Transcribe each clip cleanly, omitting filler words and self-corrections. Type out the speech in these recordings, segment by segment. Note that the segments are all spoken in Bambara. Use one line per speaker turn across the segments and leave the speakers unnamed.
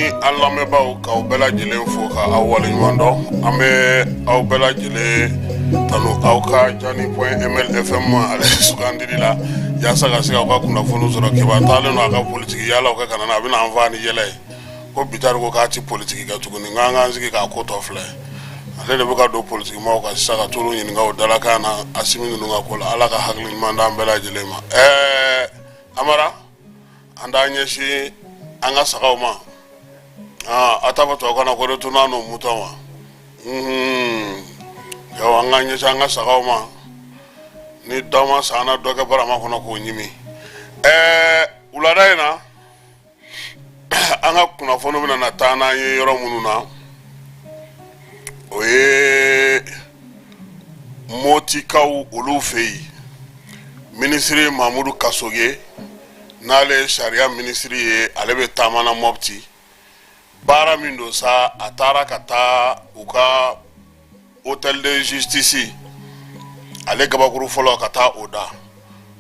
an lamɛnbaaw, k'aw bɛɛ lajɛlen fo ka aw waleɲuman dɔn. An bɛ aw bɛɛ lajɛlen tanu aw ka Jani point ml FM ale sugandili la yaasa ka se k'aw ka kunnafoni sɔrɔ. Keba taalen don a ka politiki yaalaw kɛ ka na, a bɛna an faa ni yɛlɛ ye ko Bitari ko k'a ti politiki kɛ tuguni, nka an k'an sigi k'a ko tɔ filɛ. Ale de bɛ ka don politikimaw kan sisan ka t'olu ɲininka o dalakan na Asimi ninnu ka ko la. Ala ka hakili ɲuman d'an bɛɛ lajɛlen ma. Ɛɛ Amara, an t'an ɲɛsin an ka sagaw ma. A t'a fɔ tubabukan na ko retournons à nos moutons wa? Yawa, an k'an ɲɛsin an ka sagaw ma. Ni dɔ ma san na, dɔ kɛ barama kɔnɔ k'o ɲimi. Ɛɛ wulada in na, an ka kunnafoni bɛna na taa n'an ye yɔrɔ minnu na, o ye Motikaw olu fɛ yen. Minisiri Mamudu Kasoge, n'ale ye sariya minisiri ye, ale bɛ taama na Mɔpti. Baara min don sa, a taara ka taa u ka hôtel de justice ale gabakuru fɔlɔ ka taa o da.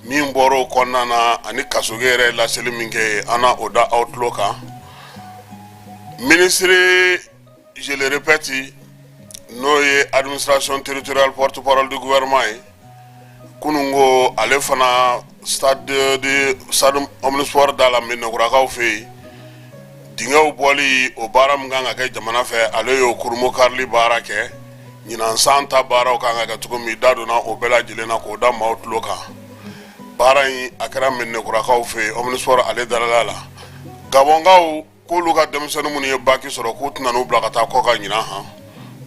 Min bɔra o kɔnɔna na ani Kasoge yɛrɛ ye laseli min kɛ, an na o da aw tulo kan. Minisiri, je le répète, n'o ye administration territoriale, porte-parole du gouvernement ye, kunun ko ale fana stade de stade omnisport da la Mɛdinɛkurakaw fɛ yen, dingɛw bɔli, o baara min kan ka kɛ jamana fɛ, ale y'o kurunbonkarili baara kɛ. Ɲinan san ta baaraw kan ka kɛ cogo min, da donna o bɛɛ lajɛlen na k'o da maaw tulo kan. Baara in a kɛra Mɛdinɛkurakaw fɛ yen, omnisport ale darala la. Gabɔnkaw k'olu ka denmisɛnnin minnu ye baki sɔrɔ, k'u tɛna n'u bila ka taa kɔkan ɲinan, han,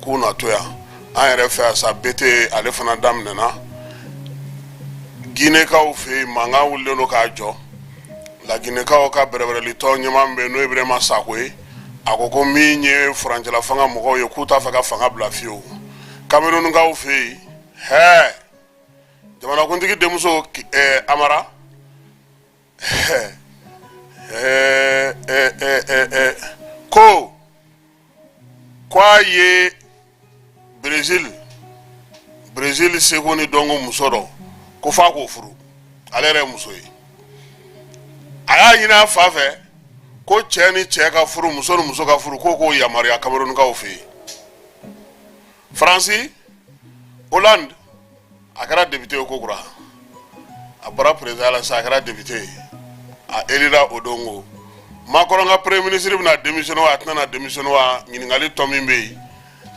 k'u na to yan an yɛrɛ fɛ yan sa. BT ale fana daminɛna Ginekaw fɛ yen, mankan wulilen don k'a jɔ. Laginɛkaw ka bɛrɛbɛrɛlitɔn ɲɛmaa min bɛ yen, n'o ye Ibrahima Sako ye, a ko ko min ye furancɛla fanga mɔgɔw ye, k'u t'a fɛ ka fanga bila fiyewu. Kamerunkaw fɛ yen, hɛɛ, jamanakuntigi denmuso Amara ko ko a ye Brésil seko ni dɔnko muso dɔ, ko f'a k'o furu. Ale yɛrɛ ye muso ye, a y'a ɲini a fa fɛ ko cɛ ni cɛ ka furu, muso ni muso ka furu, k'o k'o yamaruya Kamerunkaw fɛ yen. Faransi, Hollande a kɛra député ye kokura. A bɔra président la sisan, a kɛra député ye, a élira o don. Ko Macron ka premier ministre bɛna démissionner wa, a tɛna na démissionner wa? Ɲininkali tɔ min bɛ yen,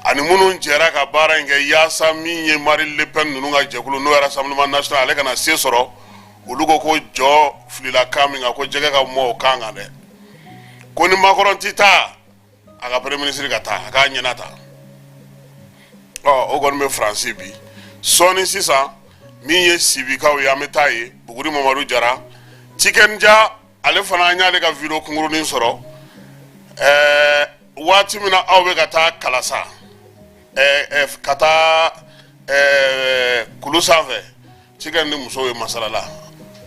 ani minnu jɛra ka baara in kɛ yaasa min ye Marine Le Pen ninnu ka jɛkulu, n'o ye Rassemblement national, ale kana se sɔrɔ, olu ko ko jɔ filila kan min kan, ko jɛgɛ ka mɔ o kan kan dɛ. Ko ni Macron ti taa, a ka premier ministre ka taa, a k'a ɲɛna ta. Ɔ o kɔni bɛ Faransi bi. Sɔɔni sisan, min ye Sibikaw ye, an bɛ taa yen. Buguri Mamadu Jara Tikenja, ale fana, an y'ale ka video kunkurunin sɔrɔ. Ɛɛ waati min na aw bɛ ka taa Kalasa, ɛɛ ka taa ɛɛ kulu sanfɛ, Tiken ni musow ye masala la,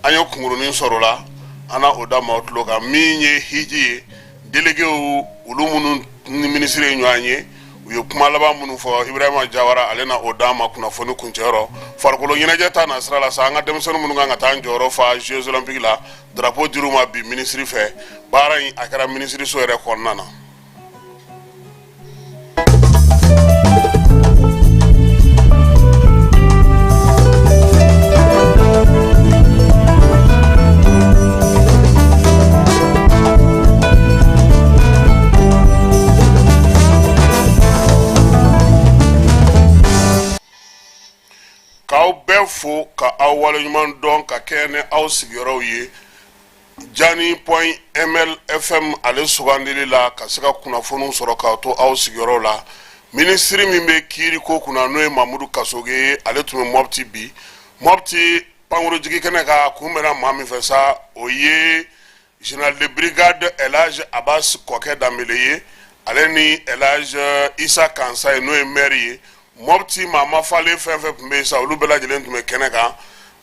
an ye kunkurunin sɔrɔ o la, an na o da maaw tulo kan. Min ye hiji ye, déléguéw olu minnu ni minisiri ye ɲɔgɔn ye, u ye kuma laban minnu fɔ, Ibrahima Jawara ale na o d'an ma kunnafoni kuncɛyɔrɔ. Farikolo ɲɛnajɛ ta na sira la sa, an ka denmisɛnnin minnu kan ka taa an jɔyɔrɔ fa Jeux olympiques la, drapeau dir'u ma bi minisiri fɛ. Baara in a kɛra minisiriso yɛrɛ kɔnɔna na. K'aw bɛɛ fo ka aw waleɲuman dɔn ka kɛɲɛ ni aw sigiyɔrɔw ye Jani point ml FM ale sugandili la ka se ka kunnafoniw sɔrɔ k'a to aw sigiyɔrɔw la. Minisiri min bɛ kiiri ko kunna, n'o ye Mamudu Kasoge ye, ale tun bɛ Mɔpti bi. Mɔpti pankurujigi kɛnɛ kan, a kunbɛnna maa min fɛ sa, o ye général de brigade Elhadj Abbas Kɔkɛ Danbele ye, ale ni Elhadj Isa Kansaye, n'o ye maire ye. Mɔpti maa mafalen fɛn fɛn tun bɛ yen sa, olu bɛɛ lajɛlen tun bɛ kɛnɛ kan.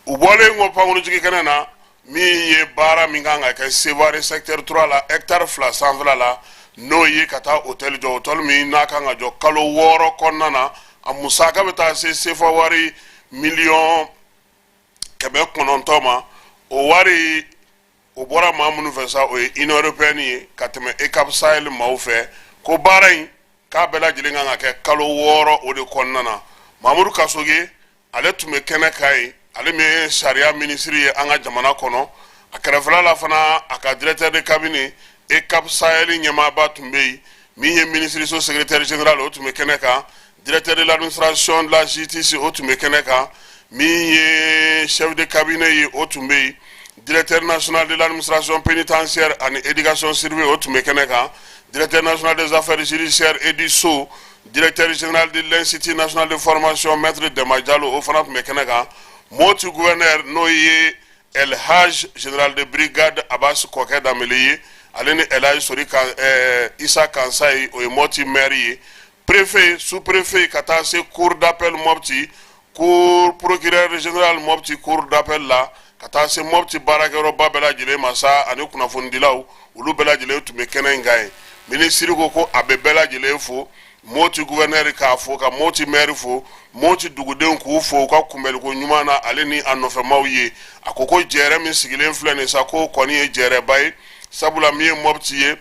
U bɔlen kɔ pankurujigi kɛnɛ na, min ye baara min kan ka kɛ Sevare secteur 3 la, hectare 2 sanfɛla la, n'o ye ka taa hôtel jɔ, hôtel min n'a kan ka jɔ kalo 6 kɔnɔna na, a musaka bɛ taa se sefa wari 900 000 ma. O wari O bɔra maa minnu fɛ sa, o ye Union européenne ye ka tɛmɛ EUCAP Sahel maaw fɛ, ko baara in k'a bɛɛ lajɛlen kan ka kɛ kalo 6 o de kɔnɔna na. Mamudu Kasoge, ale tun bɛ kɛnɛ kan yen, ale min ye sariya minisiri ye an ka jamana kɔnɔ. A kɛrɛfɛla la fana, a ka directeur de cabinet, EUCAP Sahel ɲɛmaaba tun bɛ yen. Min ye minisiriso secrétaire général, o tun bɛ kɛnɛ kan. Directeur de l'administration de la justice, o tun bɛ kɛnɛ kan. Min ye chef de cabinet ye, o tun bɛ yen. Directeur national de l'administration pénitentiaire ani éducation surveillée, o tun bɛ kɛnɛ kan. Directeur national des affaires judiciaires et du sceau, directeur général de l'Institut national de formation, maître Demba Diallo, o fana tun bɛ kɛnɛ kan. Moti gouverneur, n'o ye El Haj général de brigade Abbas Kɔkɛ Danbele ye, ale ni El Haj Sori kan Isa Kansayi, o ye Moti maire ye, préfet, sous-préfet, ka taa se cour d'appel Mopti, cour procureur général Mopti cour d'appel la, ka taa se Mopti baarakɛyɔrɔba bɛɛ lajɛlen ma sa, ani kunnafonidilaw, olu bɛɛ lajɛlen tun bɛ kɛnɛ in kan yen. Minisiri ko ko a bɛ bɛɛ lajɛlen fo, Moti gouverneur k'a fo, ka Moti maire fo, Moti dugudenw k'u fo u ka kunbɛnliko ɲuman na, ale ni a nɔfɛmaw ye. A ko ko jɛrɛ min sigilen filɛ nin sa, ko kɔni ye jɛrɛba ye, sabula min ye Mopti ye,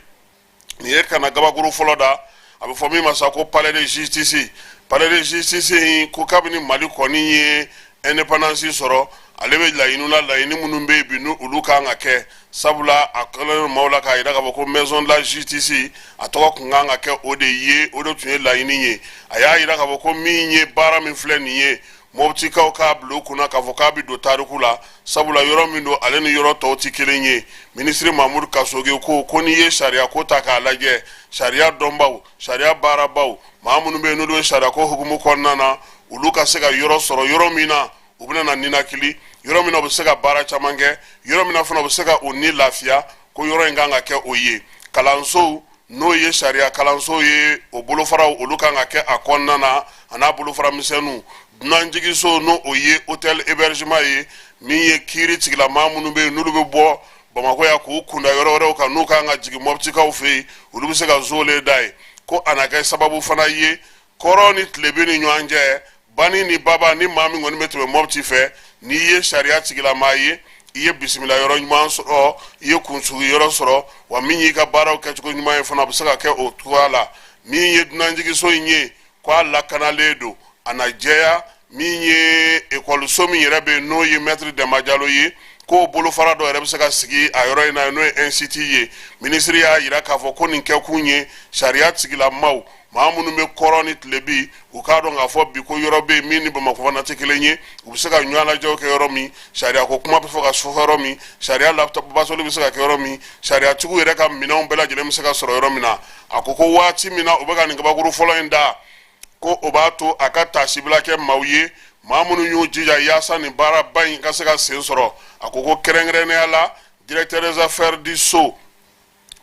nin ye kana gabakuru fɔlɔ da, a bɛ fɔ min ma sa ko palais de justice. Palais de justice in, ko kabini Mali kɔni ye indépendance sɔrɔ, ale bɛ laɲiniw la, laɲini minnu bɛ yen bi, ni olu kan ka kɛ, sabula a kɛlen maaw la k'a jira k'a fɔ ko maison de la justice, a tɔgɔ tun kan ka kɛ o de ye, o de tun ye laɲini ye. A y'a jira k'a fɔ ko min ye baara min filɛ nin ye, Mɔbitikaw k'a bila u kunna k'a fɔ k'a bɛ don tariku la, sabula yɔrɔ min don, ale ni yɔrɔ tɔw tɛ kelen ye. Minisiri Mamudu Kasoge ko ko n'i ye sariya ko ta k'a lajɛ, sariya dɔnbaw, sariya baarabaw, maa minnu bɛ yen n'olu ye sariya ko hukumu kɔnɔna na, olu ka se ka yɔrɔ sɔrɔ, yɔrɔ min na u bɛna na ninakili, yɔrɔ min na u bɛ se ka baara caman kɛ, yɔrɔ min na fana u bɛ se ka u ni lafiya, ko yɔrɔ in kan ka kɛ o ye. Kalansow, n'o ye sariya kalanso ye, o bolofaraw, olu kan ka kɛ a kɔnɔna na, a n'a bolofara misɛnninw. Dunanjiginso, n'o o ye hôtel hébergement ye, min ye kiiri tigilamaa minnu bɛ yen n'olu bɛ bɔ Bamakɔ yan k'u kunda yɔrɔ wɛrɛw kan, n'u kan ka jigin Mɔbitikaw fɛ yen, olu bɛ se ka zo le da ye, ko a na kɛ sababu fana ye kɔrɔn ni tilebin ni ɲɔgɔn cɛ, bani ni baba. Ni maa min kɔni bɛ tɛmɛ Mɔbiti fɛ, n'i ye sariya tigilamaa ye, i ye bisimila yɔrɔ ɲuman sɔrɔ, i ye kunsigi yɔrɔ sɔrɔ, wa min y'i ka baaraw kɛcogo ɲuman ye fana, a bɛ se ka kɛ o cogoya la. Min ye dunanjiginso in ye, ko a lakanalen don, a na jɛya. Min ye ekɔliso min yɛrɛ bɛ yen, n'o ye maître Demba Diallo ye, k'o bolofara dɔ yɛrɛ bɛ se ka sigi a yɔrɔ in na, n'o ye institut ye. Minisiri y'a jira k'a fɔ ko nin kɛkun ye sariya tigilamaaw, maa minnu bɛ kɔrɔn ni tilebi, u k'a dɔn k'a fɔ bi ko yɔrɔ bɛ yen min ni Bamakɔ fana tɛ kelen ye, u bɛ se ka ɲɔgɔn lajɛw kɛ yɔrɔ min, sariya ko kuma bɛ fɔ ka fɔ yɔrɔ min, sariya basoli bɛ se ka kɛ yɔrɔ min, sariyatigiw yɛrɛ ka minɛnw bɛɛ lajɛlen bɛ se ka sɔrɔ yɔrɔ min na. A ko ko waati min na u bɛ ka nin kabakuru fɔlɔ in da, ko o b'a to a ka taasibila kɛ maaw ye, maa minnu y'u jija yaasa nin baaraba in ka se ka sen sɔrɔ. A ko ko kɛrɛnkɛrɛnnenya la, directeur des affaires du sceau,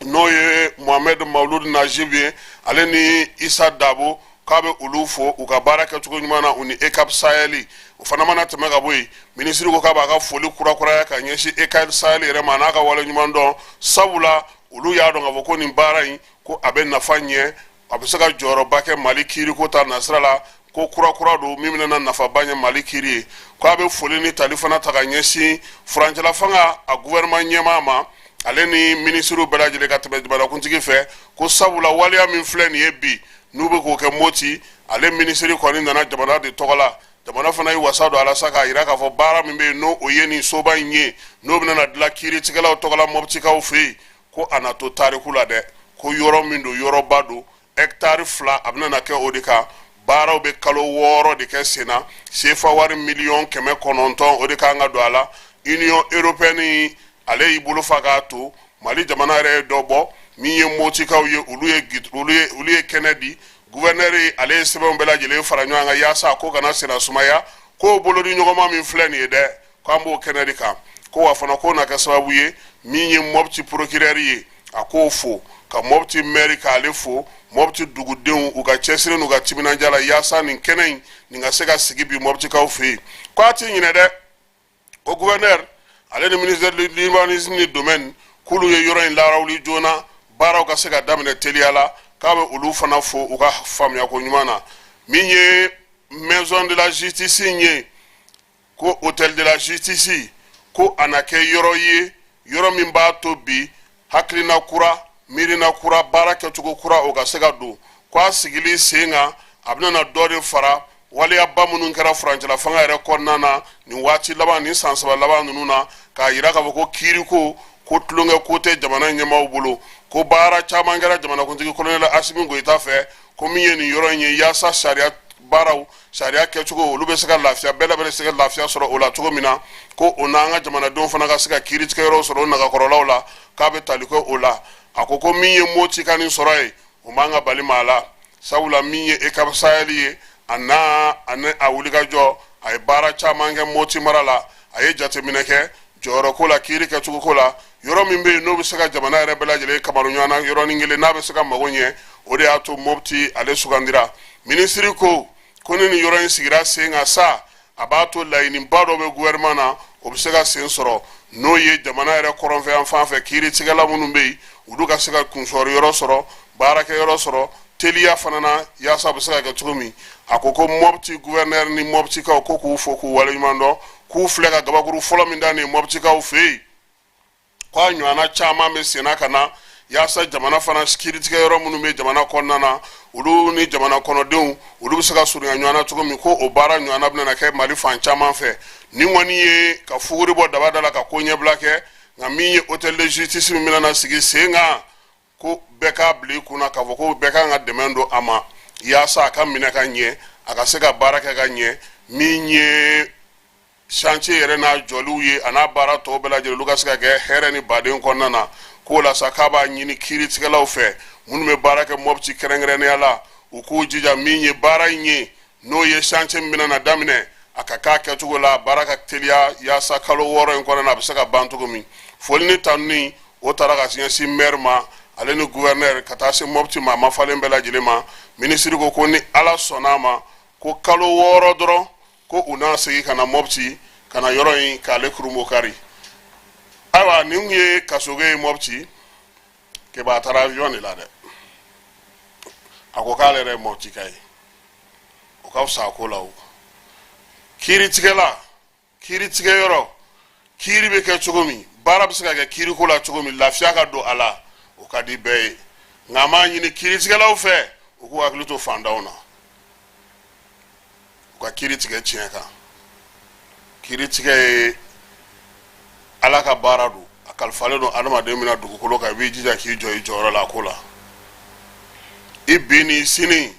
n'o ye Mohamed Mawlud Najib ye, ale ni Isa Dabo, k'a bɛ olu fo u ka baara kɛcogo ɲuman na, u ni EUCAP Sahel. O fana mana tɛmɛ ka bɔ yen, minisiri ko k'a b'a ka foli kurakuraya ka ɲɛsin EUCAP Sahel yɛrɛ ma, a n'a ka wale ɲuman dɔn, sabula olu y'a dɔn k'a fɔ ko nin baara in, ko a bɛ nafa ɲɛ, a bɛ se ka jɔyɔrɔba kɛ Mali kiiriko ta nasira la, ko kura kura don min bɛna nafaba ɲɛ Mali kiiri ye. Ko a bɛ foli ni tali fana ta ka ɲɛsin furancɛla fanga, a gouvernement ɲɛmaa ma, ale ni minisiriw bɛɛ lajɛlen, ka tɛmɛ jamanakuntigi fɛ, ko sabula waleya min filɛ nin ye bi, n'u bɛ k'o kɛ Moti, ale minisiri kɔni nana jamana de tɔgɔ la. Jamana fana ye wasa don a la sa, k'a jira k'a fɔ baara min bɛ yen, n'o o ye nin soba in ye, n'o bɛna dilan kiiritigɛlaw tɔgɔ la Mɔbitikaw fɛ yen, ko a na to tariku la dɛ, ko yɔrɔ min don, yɔrɔba don, hectare 2, a bɛna kɛ o de kan. Baaraw bɛ kalo 6 de kɛ sen na. Sefa wari miliyɔn 900, o de kan ka don a la. Union européenne, ale y'i bolo fa k'a to Mali jamana yɛrɛ ye dɔ bɔ. Min ye Motikaw ye, olu ye kɛnɛ di. Gouverneur, ale ye sɛbɛnw bɛɛ lajɛlen fara ɲɔgɔn kan yaasa ko kana senna sumaya, k'o bolodi ɲɔgɔnma min filɛ nin ye dɛ, k'an b'o kɛnɛ de kan. Ko wa fana, k'o na kɛ sababu ye, min ye Mɔpti procureur ye, a k'o fo, ka Mɔpti maire k'ale fo, Mɔpti dugudenw, u ka cɛsiri n'u ka timinandiya la yaasa nin kɛnɛ in nin ka se ka sigi bi Mɔptikaw fɛ yen. Ko a ti ɲinɛ dɛ, ko gouverneur, ale ni ministère de l'urbanisme ni domaine, k'olu ye yɔrɔ in larawuli joona, baaraw ka se ka daminɛ teliya la. K'a bɛ olu fana fo u ka faamuyako ɲuman na. Min ye maison de la justice in ye, ko hôtel de la justice, ko a na kɛ yɔrɔ ye. Yɔrɔ min b'a to bi hakilina kura, miirina kura, baara kɛcogo kura, o ka se ka don. Ko a sigili sen kan, a bɛna na dɔ de fara waleyaba minnu kɛra furancɛla fanga yɛrɛ kɔnɔna na nin waati laban, nin san 3 laban ninnu na, k'a yira k'a fɔ ko kiiriko ko tulonkɛ ko tɛ jamana ɲɛmaaw bolo. Ko baara caman kɛra jamanakuntigi kolonɛli Asimi Goyita fɛ, ko min ye nin yɔrɔ in ye, yaasa sariya baaraw, sariya kɛcogo, olu bɛ se ka lafiya, bɛɛ bɛ se ka lafiya sɔrɔ o la cogo min na, ko o n'an ka jamanadenw fana ka se ka kiiritigɛyɔrɔw sɔrɔ o nagakɔrɔlaw la, k'a bɛ tali kɛ o la. A ko ko min ye Moti ka nin sɔrɔ ye, o man ka bali maa la, sabula min ye EUCAP Sahel ye, a n'a ani a wulikajɔ, a ye baara caman kɛ Moti mara la. A ye jateminɛ kɛ jɔyɔrɔ ko la, kiiri kɛcogo ko la, yɔrɔ min bɛ yen n'o bɛ se ka jamana yɛrɛ bɛɛ lajɛlen kamaru ɲɔgɔn na yɔrɔnin kelen, n'a bɛ se ka mago ɲɛ. O de y'a to Mopti ale sugandira. Minisiri ko ko ni nin yɔrɔ in sigira sen kan sa, a b'a to laɲiniba dɔ bɛ gouvernement na, o bɛ se ka sen sɔrɔ, n'o ye jamana yɛrɛ kɔrɔnfɛ yan fan fɛ, kiiritigɛla minnu bɛ yen, olu ka se ka kunsɔrɔ yɔrɔ sɔrɔ, baarakɛ yɔrɔ sɔrɔ teliya fana na, yaasa a bɛ se ka kɛ cogo min. A ko ko Mɔpti gouverneur ni Mɔptikaw, ko k'u fo k'u waleɲuman dɔn, k'u filɛ ka gabakuru fɔlɔ min da nin Mɔptikaw fɛ yen, ko a ɲɔgɔnna caman bɛ senna ka na, yaasa jamana fana kiiritigɛ yɔrɔ minnu bɛ jamana kɔnɔna na, olu ni jamana kɔnɔdenw, olu bɛ se ka surunya ɲɔgɔn na cogo min. Ko o baara ɲɔgɔnna bɛna kɛ Mali fan caman fɛ. Nin kɔni ye ka fuguri bɔ daba da la, ka ko ɲɛbila kɛ. Nka min ye hôtel de justice min bɛna na sigi sen kan, ko bɛɛ k'a bila i kunna k'a fɔ ko bɛɛ kan ka dɛmɛ don a ma, yaasa a ka minɛ ka ɲɛ, a ka se ka baara kɛ ka ɲɛ. Min ye chantier yɛrɛ n'a jɔliw ye, a n'a baara tɔw bɛɛ lajɛlen, olu ka se ka kɛ hɛrɛ ni baden kɔnɔna na. K'o la sa, k'a b'a ɲini kiiritigɛlaw fɛ minnu bɛ baara kɛ Mɔpti kɛrɛnkɛrɛnnenya la, u k'u jija, min ye baara in ye, n'o ye chantier min bɛna na daminɛ, a ka k'a kɛcogo la, baara ka teliya, yaasa kalo 6 in kɔnɔna na, a bɛ se ka ban cogo min. Foli ni tanuni, o taara ka ɲɛsin maire ma, ale ni gouverneur, ka taa se Mɔpti maa mafalen bɛɛ lajɛlen ma. Minisiri ko ko ni Ala sɔnna a ma, ko kalo 6 dɔrɔn, ko u n'a segin ka na Mɔpti, ka na yɔrɔ in k'ale kurunbonkari. Ayiwa, nin ye Kasoge ye Mɔpti. Keba taara avion de la dɛ. A ko k'ale yɛrɛ ye Mɔptika ye, o ka fisa a ko la. O kiiritigɛla, kiiritigɛyɔrɔ, kiiri bɛ kɛ cogo min, baara bɛ se ka kɛ kiiriko la cogo min, lafiya ka don a la, o ka di bɛɛ ye. Nka an b'a ɲini kiiritigɛlaw fɛ, u k'u hakili to fantanw na, u ka kiiri tigɛ tiɲɛ kan. Kiiri tigɛ ye Ala ka baara don, a kalifalen don adamaden min na dugukolo kan. I b'i jija k'i jɔ i jɔyɔrɔ la a ko la, i bi ni sini.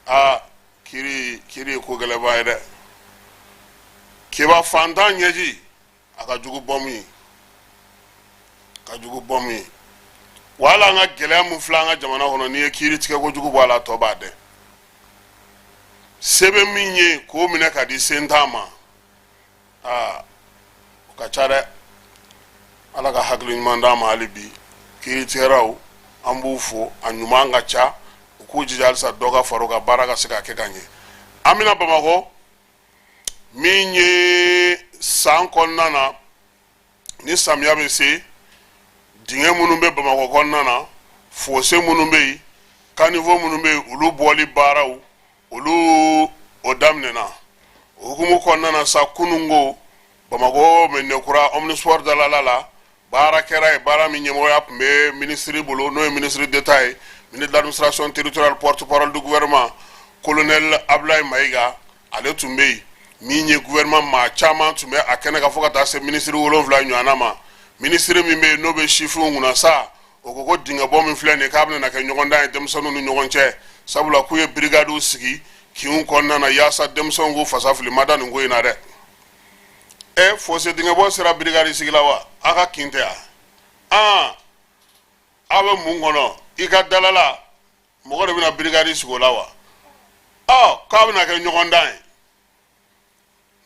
Aa, kiiri, kiiri ye ko gɛlɛnba ye dɛ. Keba, fantan ɲɛji, a ka jugu bɔmu ye, ka jugu bɔmu ye. Wala an ka gɛlɛya min filɛ an ka jamana kɔnɔ, n'i ye kiiri tigɛ kojugu bɔ a la, a tɔ b'a dɛn. Se bɛ min ye k'o minɛ ka di sentan ma, aa, o ka ca dɛ. Ala ka hakili ɲuman d'an ma hali bi. Kiiritigɛlaw, an b'u fo, a ɲuman ka ca. U k'u jija halisa dɔ ka fara u ka baara ka se ka kɛ ka ɲɛ. An bɛna Bamakɔ. Min ye san kɔnɔna na, ni samiya bɛ se, dingɛ minnu bɛ Bamakɔ kɔnɔna na, fosse minnu bɛ yen, caniveau minnu bɛ yen, olu bɔli baaraw, olu o daminɛna. O hukumu kɔnɔna na sa, kununko Bamakɔ Mɛdinakura Omnisport dalala la, baara kɛra yen, baara min ɲɛmɔgɔya tun bɛ minisiri bolo, n'o ye ministre d'État ye, ministre de l'administration territoriale, porte-parole du gouvernement, colonel Abdoulaye Maïga, ale tun bɛ yen. Min ye gouvernement maa caman tun bɛ a kɛnɛ kan, fo ka taa se minisiri 7 ɲɔgɔnna ma. Minisiri min bɛ yen n'o bɛ sifinw kunna sa, o ko ko dingɛbɔ min filɛ nin ye, k'a bɛna kɛ ɲɔgɔndan ye denmisɛnninw ni ɲɔgɔn cɛ, sabula k'u ye birigadiw sigi kinw kɔnɔna na yaasa denmisɛnw k'u fasa fili. Ma da nin ko in na dɛ. Ɛ, fosse dingɛbɔ sera birigadi sigi la wa? A ka kin tɛ yan? Aa, aw bɛ mun kɔnɔ? I ka dalala mɔgɔ de bɛna birigadi sigi o la wa? Ɔ, k'a bɛna kɛ ɲɔgɔndan ye.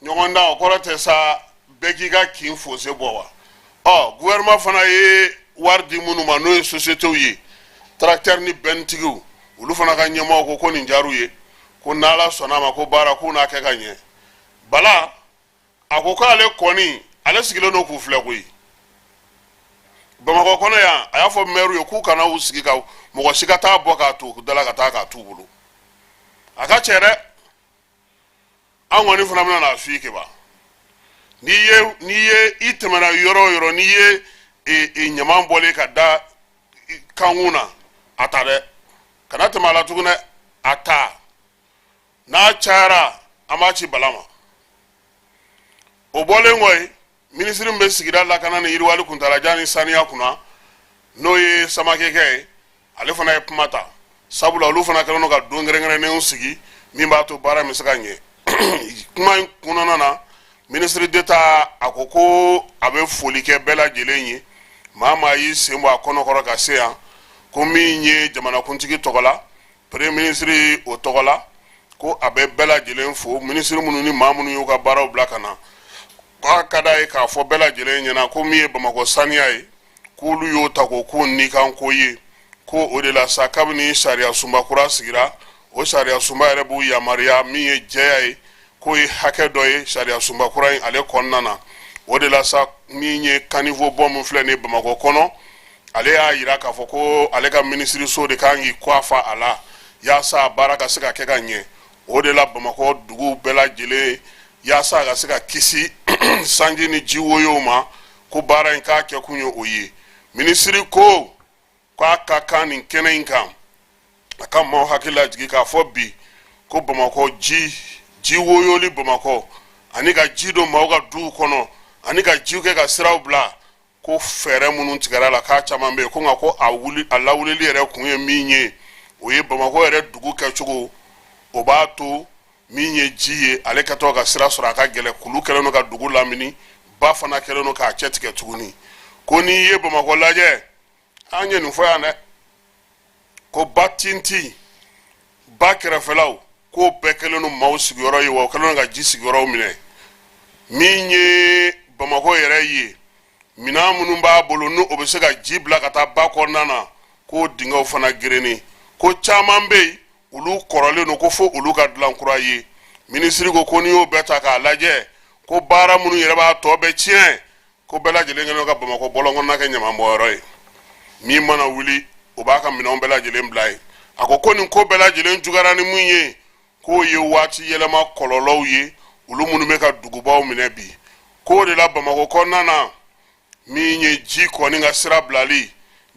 Ɲɔgɔndan, o kɔrɔ tɛ sa bɛɛ k'i ka kin fosse bɔ wa? Ɔ, gouvernement fana ye wari di minnu ma, n'o ye sociétéw ye, tracteur ni bɛntigiw, olu fana ka ɲɛmɔgɔw ko ko nin diyar'u ye, ko n'Ala sɔnna a ma, ko baara k'u n'a kɛ ka ɲɛ. Bala a ko k'ale kɔni, ale sigilen don k'u filɛ koyi Bamakɔ kɔnɔ yan. A y'a fɔ mɛriw ye k'u kana u sigi ka mɔgɔ si ka taa bɔ k'a to da la ka taa k'a t'u bolo. A ka cɛ dɛ. An kɔni fana bɛna n'a f'i keba, n'i ye i tɛmɛna yɔrɔ o yɔrɔ, n'i ye ɲaman bɔlen ka da kankun na, a ta dɛ, kana tɛmɛ a la tuguni dɛ, a ta n'a cayara, an b'a ci bala ma. O bɔlen kɔ yen, minisiri min bɛ sigida lakana ni yiriwali kuntalajan ni saniya kunna, n'o ye Samakɛ kɛ ye, ale fana ye kuma ta, sabula olu fana kɛlen don ka don kɛrɛnkɛrɛnnenw sigi min b'a to baara bɛ se ka ɲɛ. Kuma in kɔnɔna na, minisiri d'État a ko ko a bɛ foli kɛ bɛɛ lajɛlen ye, maa maa y'i sen bɔ a kɔnɔkɔrɔ ka se yan, ko min ye jamanakuntigi tɔgɔ la, premier ministre o tɔgɔ la, ko a bɛ bɛɛ lajɛlen fo, minisiri minnu ni maa minnu y'u ka baaraw bila ka na. K'a ka d'a ye k'a fɔ bɛɛ lajɛlen ɲɛna ko min ye Bamakɔ saniya ye, k'olu y'o ta k'o k'u nikanko ye, ko o de la sa, kabini sariya sunba kura sigira, o sariya sunba yɛrɛ b'u yamaruya min ye jɛya ye, k'o ye hakɛ dɔ ye sariya sunba kura in ale kɔnɔna na. O de la sa, min ye caniveau bɔ min filɛ nin ye Bamakɔ kɔnɔ, ale y'a yira k'a fɔ ko ale ka minisiriso de kan k'i kɔ fa a la yaasa a baara ka se ka kɛ ka ɲɛ. O de la Bamakɔ dugu bɛɛ lajɛlen, yaasa a ka se ka kisi sanji ni ji woyow ma, ko baara in k'a kɛkun ye o ye. Minisiri ko k'a ka kan nin kɛnɛ in kan, a ka maaw hakili lajigin k'a fɔ bi ko Bamakɔ ji woyoli, Bamakɔ ani ka ji don maaw ka duw kɔnɔ ani ka jiw kɛ ka siraw bila, ko fɛɛrɛ minnu tigɛra la, k'a caman bɛ yen, ko nka ko a wuli a lawulili yɛrɛ kun ye min ye, o ye Bamakɔ yɛrɛ dugu kɛcogo, o b'a to min ye ji ye, ale kɛtɔ ka sira sɔrɔ a ka gɛlɛn. Kulu kɛlen don ka dugu lamini, ba fana kɛlen don k'a cɛ tigɛ tuguni. Ko n'i ye Bamakɔ lajɛ, an ye nin fɔ yan dɛ, ko ba tintin, ba kɛrɛfɛlaw, k'o bɛɛ kɛlen don maaw sigiyɔrɔ ye, wa o kɛlen don ka ji sigiyɔrɔw minɛ. Min ye Bamakɔ yɛrɛ ye, minɛn minnu b'a bolo ni o bɛ se ka ji bila ka taa ba kɔnɔna na, k'o dingɛw fana gerennen, ko caman bɛ yen, olu kɔrɔlen don, ko fo olu ka dilan kura ye. Minisiri ko ko n'i y'o bɛɛ ta k'a lajɛ, ko baara minnu yɛrɛ b'a tɔ bɛɛ tiɲɛ, ko bɛɛ lajɛlen kɛlen ka Bamakɔ bɔlɔn kɔnɔna kɛ ɲamanbɔnyɔrɔ ye, min mana wuli o b'a ka minɛnw bɛɛ lajɛlen bila yen. A ko ko nin ko bɛɛ lajɛlen juguyara ni mun ye, k'o ye waati yɛlɛma kɔlɔlɔw ye, olu minnu bɛ ka dugubaw minɛ bi. K'o de la Bamakɔ kɔnɔna na, min ye ji kɔni ka sira bilali,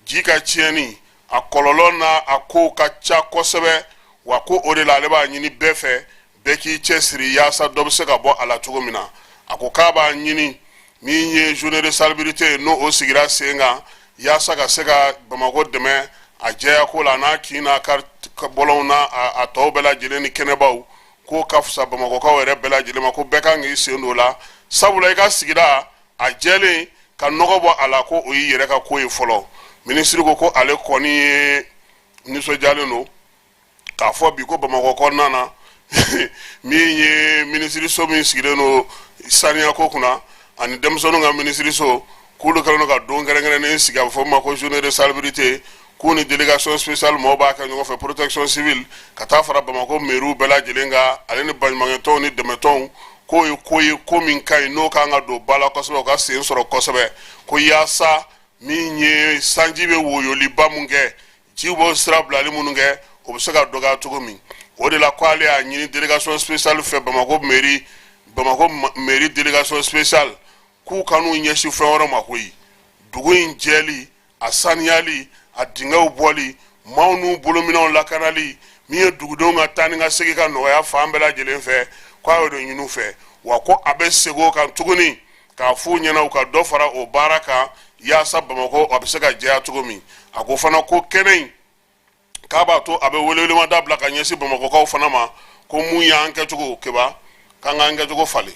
ji ka tiɲɛni, a kɔlɔlɔ n'a a kow ka ca kosɛbɛ. Wa ko o de la ale b'a ɲini bɛɛ fɛ, bɛɛ k'i cɛsiri yaasa dɔ bɛ se ka bɔ a la cogo min na. A ko k'a b'a ɲini min ye journée de salubrité ye, n'o o sigira sen kan yaasa ka se ka Bamakɔ dɛmɛ a jɛya ko la, n'a kin n'a bɔlɔnw n'a a tɔw bɛɛ lajɛlen ni kɛnɛbaw, k'o ka fisa Bamakɔkaw yɛrɛ bɛɛ lajɛlen ma, ko bɛɛ kan k'i sen don o la, sabula i ka sigida a jɛlen ka nɔgɔ bɔ a la, ko o y'i yɛrɛ ka ko ye fɔlɔ. Minisiri ko ko ale kɔni ye nisɔndiyalen don k'a fɔ bi ko Bamakɔ kɔnɔna na, min ye minisiriso min sigilen don saniyako kunna ani denmisɛnninw ka minisiriso, k'olu kɛlen don ka don kɛrɛnkɛrɛnnen sigi, a bɛ fɔ min ma ko journée de salubrité, k'u ni délégation spéciale mɔgɔw b'a kɛ ɲɔgɔn fɛ, protection civile ka taa fara Bamakɔ maires bɛɛ lajɛlen kan, ale ni baɲumankɛtɔnw ni dɛmɛtɔnw, k'o ye ko ye ko min ka ɲi, n'o kan ka don ba la kosɛbɛ, o ka sen sɔrɔ kosɛbɛ, ko yaasa min ye sanji bɛ woyoliba mun kɛ, jiw b'o sira bilali minnu kɛ, o bɛ se ka dɔgɔya cogo min. O de la ko ale y'a ɲini délégation spéciale fɛ, Bamakɔ mairie, Bamakɔ mairie délégation spéciale, k'u kan'u ɲɛsin fɛn wɛrɛ ma koyi, dugu in jɛli, a saniyali, a dingɛw bɔli, maaw n'u bolominɛnw lakanali, min ye dugudenw ka taa ni ka segin ka nɔgɔya fan bɛɛ lajɛlen fɛ, k'a y'o de ɲini u fɛ. Wa ko a bɛ segin o kan tuguni k'a f'u ɲɛna u ka dɔ fara o baara kan yaasa Bamakɔ a bɛ se ka jɛya cogo min. A ko fana ko kɛnɛ in k'a b'a to a bɛ welewelemada bila ka ɲɛsin Bamakɔkaw fana ma, ko mun y'an kɛcogo keba, k'an k'an kɛcogo falen,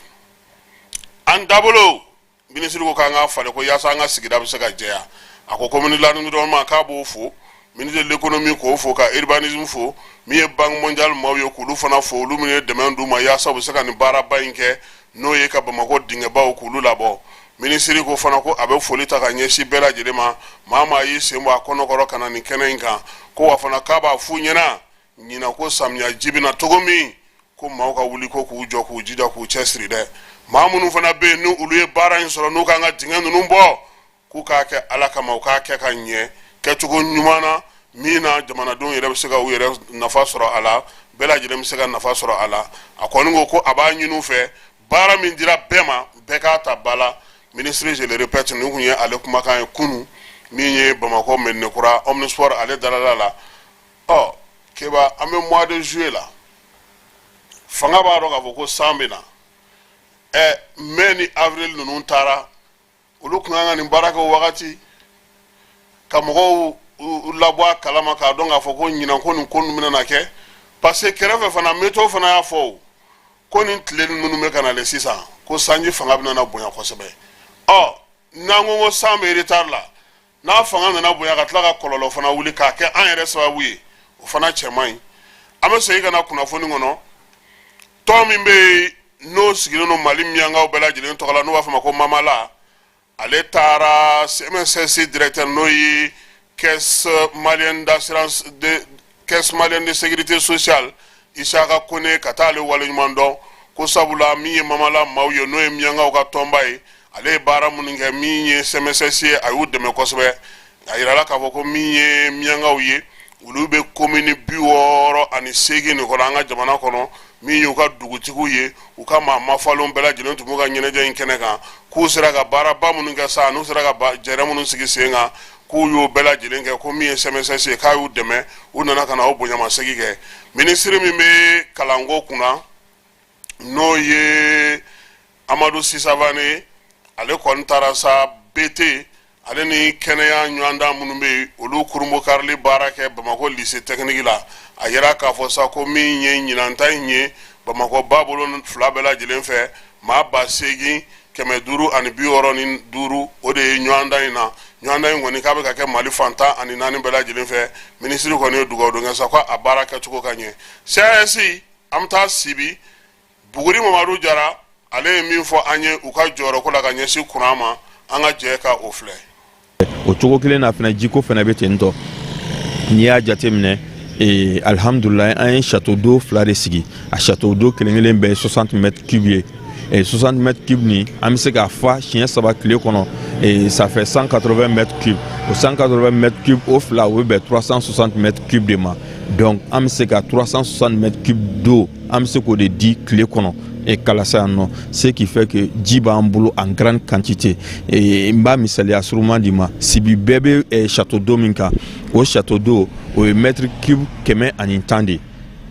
an taabolo. Minisiri ko k'an k'a falen, ko yaasa an ka sigida bɛ se ka jɛya. A ko ko ministre de l'environnement k'a b'o fo, ministre de l'économie k'o fo, ka urbanisme fo, min ye Banque mondiale maaw ye k'olu fana fo, olu minnu ye dɛmɛ d'u ma yaasa u bɛ se ka nin baaraba in kɛ, n'o ye ka Bamakɔ dingɛbaw k'olu labɔ. Minisiri ko fana ko a bɛ foli ta ka ɲɛsin bɛɛ lajɛlen ma, maa maa y'i sen bɔ a kɔnɔkɔrɔ ka na nin kɛnɛ in kan. Ko wa fana k'a b'a f'u ɲɛna ɲinan ko samiya ji bɛ na cogo min, ko maaw ka wuli ko k'u jɔ, k'u jija, k'u cɛsiri dɛ. Maa minnu fana bɛ yen ni olu ye baara in sɔrɔ, n'u kan ka dingɛ ninnu bɔ, k'u k'a kɛ Ala kama, u k'a kɛ ka ɲɛ kɛcogo ɲuman na, min na jamanadenw yɛrɛ bɛ se ka u yɛrɛ nafa sɔrɔ a la, bɛɛ lajɛlen bɛ se ka nafa sɔrɔ a la. A kɔni ko ko a b'a ɲini u fɛ, baara min dira bɛɛ ma, bɛɛ k'a ta ba la. Minisiri, je le répète, nin kun ye ale kumakan ye kunun min ye Bamakɔ Mɛdinɛkura Omnisport ale dalala la. Ɔ Keba, an bɛ mois de juillet la, fanga b'a dɔn k'a fɔ ko san bɛ na. Ɛ, mai ni avril ninnu taara, olu tun kan ka nin baara kɛ o wagati ka mɔgɔw labɔ a kalama k'a dɔn k'a fɔ ko ɲinan ko nin ko ninnu bɛna kɛ, parce que kɛrɛfɛ fana météo fana y'a fɔ o ko nin tile minnu bɛ ka nalen sisan, ko sanji fanga bɛna na bonya kosɛbɛ. Ɔ, n'an ko ko san bɛ retard la, n'a fanga nana bonya ka tila ka kɔlɔlɔ fana wuli k'a kɛ an yɛrɛ sababu ye, o fana cɛ man ɲi. An bɛ segin ka na kunnafoni kɔnɔ. Tɔn min bɛ yen n'o sigilen don Mali miyankaw bɛɛ lajɛlen tɔgɔ la, n'u b'a fɔ a ma ko Mamala, ale taara CMSS directeur, n'o ye Caisse malienne d'assurance de Caisse malienne de sécurité sociale, Isaka Kone, ka taa ale waleɲuman dɔn ko sabula min ye Mamala maaw ye, n'o ye miyankaw ka tɔnba ye, ale ye baara minnu kɛ min ye CMSS ye, a y'u dɛmɛ kosɛbɛ. A yirala k'a fɔ ko min ye miyankaw ye, olu bɛ komini 68 nin kɔnɔ an ka jamana kɔnɔ. Min y'u ka dugutigiw ye, u ka maa mafalenw bɛɛ lajɛlen tun b'u ka ɲɛnajɛ in kɛnɛ kan, k'u sera ka baaraba minnu kɛ sa, n'u sera ka jɛrɛ minnu sigi sen kan, k'u y'o bɛɛ lajɛlen kɛ, ko min ye CMSS ye, k'a y'u dɛmɛ. U nana ka na o bonyamasegin kɛ. Minisiri min bɛ kalanko kunna, n'o ye Amadu Si Savane ye, ale kɔni taara sa BT ale ni kɛnɛya ɲɔgɔndan minnu bɛ yen, olu kurunbonkarili baara kɛ Bamakɔ lycée technique la. A yira k'a fɔ sa ko min ye ɲinanta in ye, Bamakɔ ba bolo fila bɛɛ lajɛlen fɛ, maa 8565, o de ye ɲɔgɔndan in na. Ɲɔgɔndan in kɔni k'a bɛ ka kɛ Mali fan 14 bɛɛ lajɛlen fɛ. Minisiri kɔni ye dugawu don kɛ sa ko a baara kɛcogo ka ɲɛ. CAS, an bɛ taa Sibi. Buguri Mamadu Jara, ale ye min fɔ an ye u ka jɔyɔrɔko la ka ɲɛsin kuran ma, an ka jɛ ka o filɛ.
O cogo kelen na fana, jiko fana bɛ ten tɔ. N'i y'a jateminɛ, alihamudulilayi, an ye château d'eau fila de sigi. A château d'eau kelen kelen bɛɛ ye 60 mètres cubes ye. 60 mètres cubes nin, an bɛ se k'a fa siɲɛ saba tile kɔnɔ, ça fait 180 mètres cubes. O 180 mètres cubes, o fila, o bɛ bɛn 360 mètres cubes de ma. Donc an bɛ se ka 360 mètres cubes d'eau, an bɛ se k'o de di tile kɔnɔ e kalasa yan nɔ, ce qui fait que ji b'an bolo en grande quantité. N b'a misaliya suruma di ma, Sibi bɛɛ bɛ château d'eau min kan, o château d'eau, o ye mètre cube 110 de ye.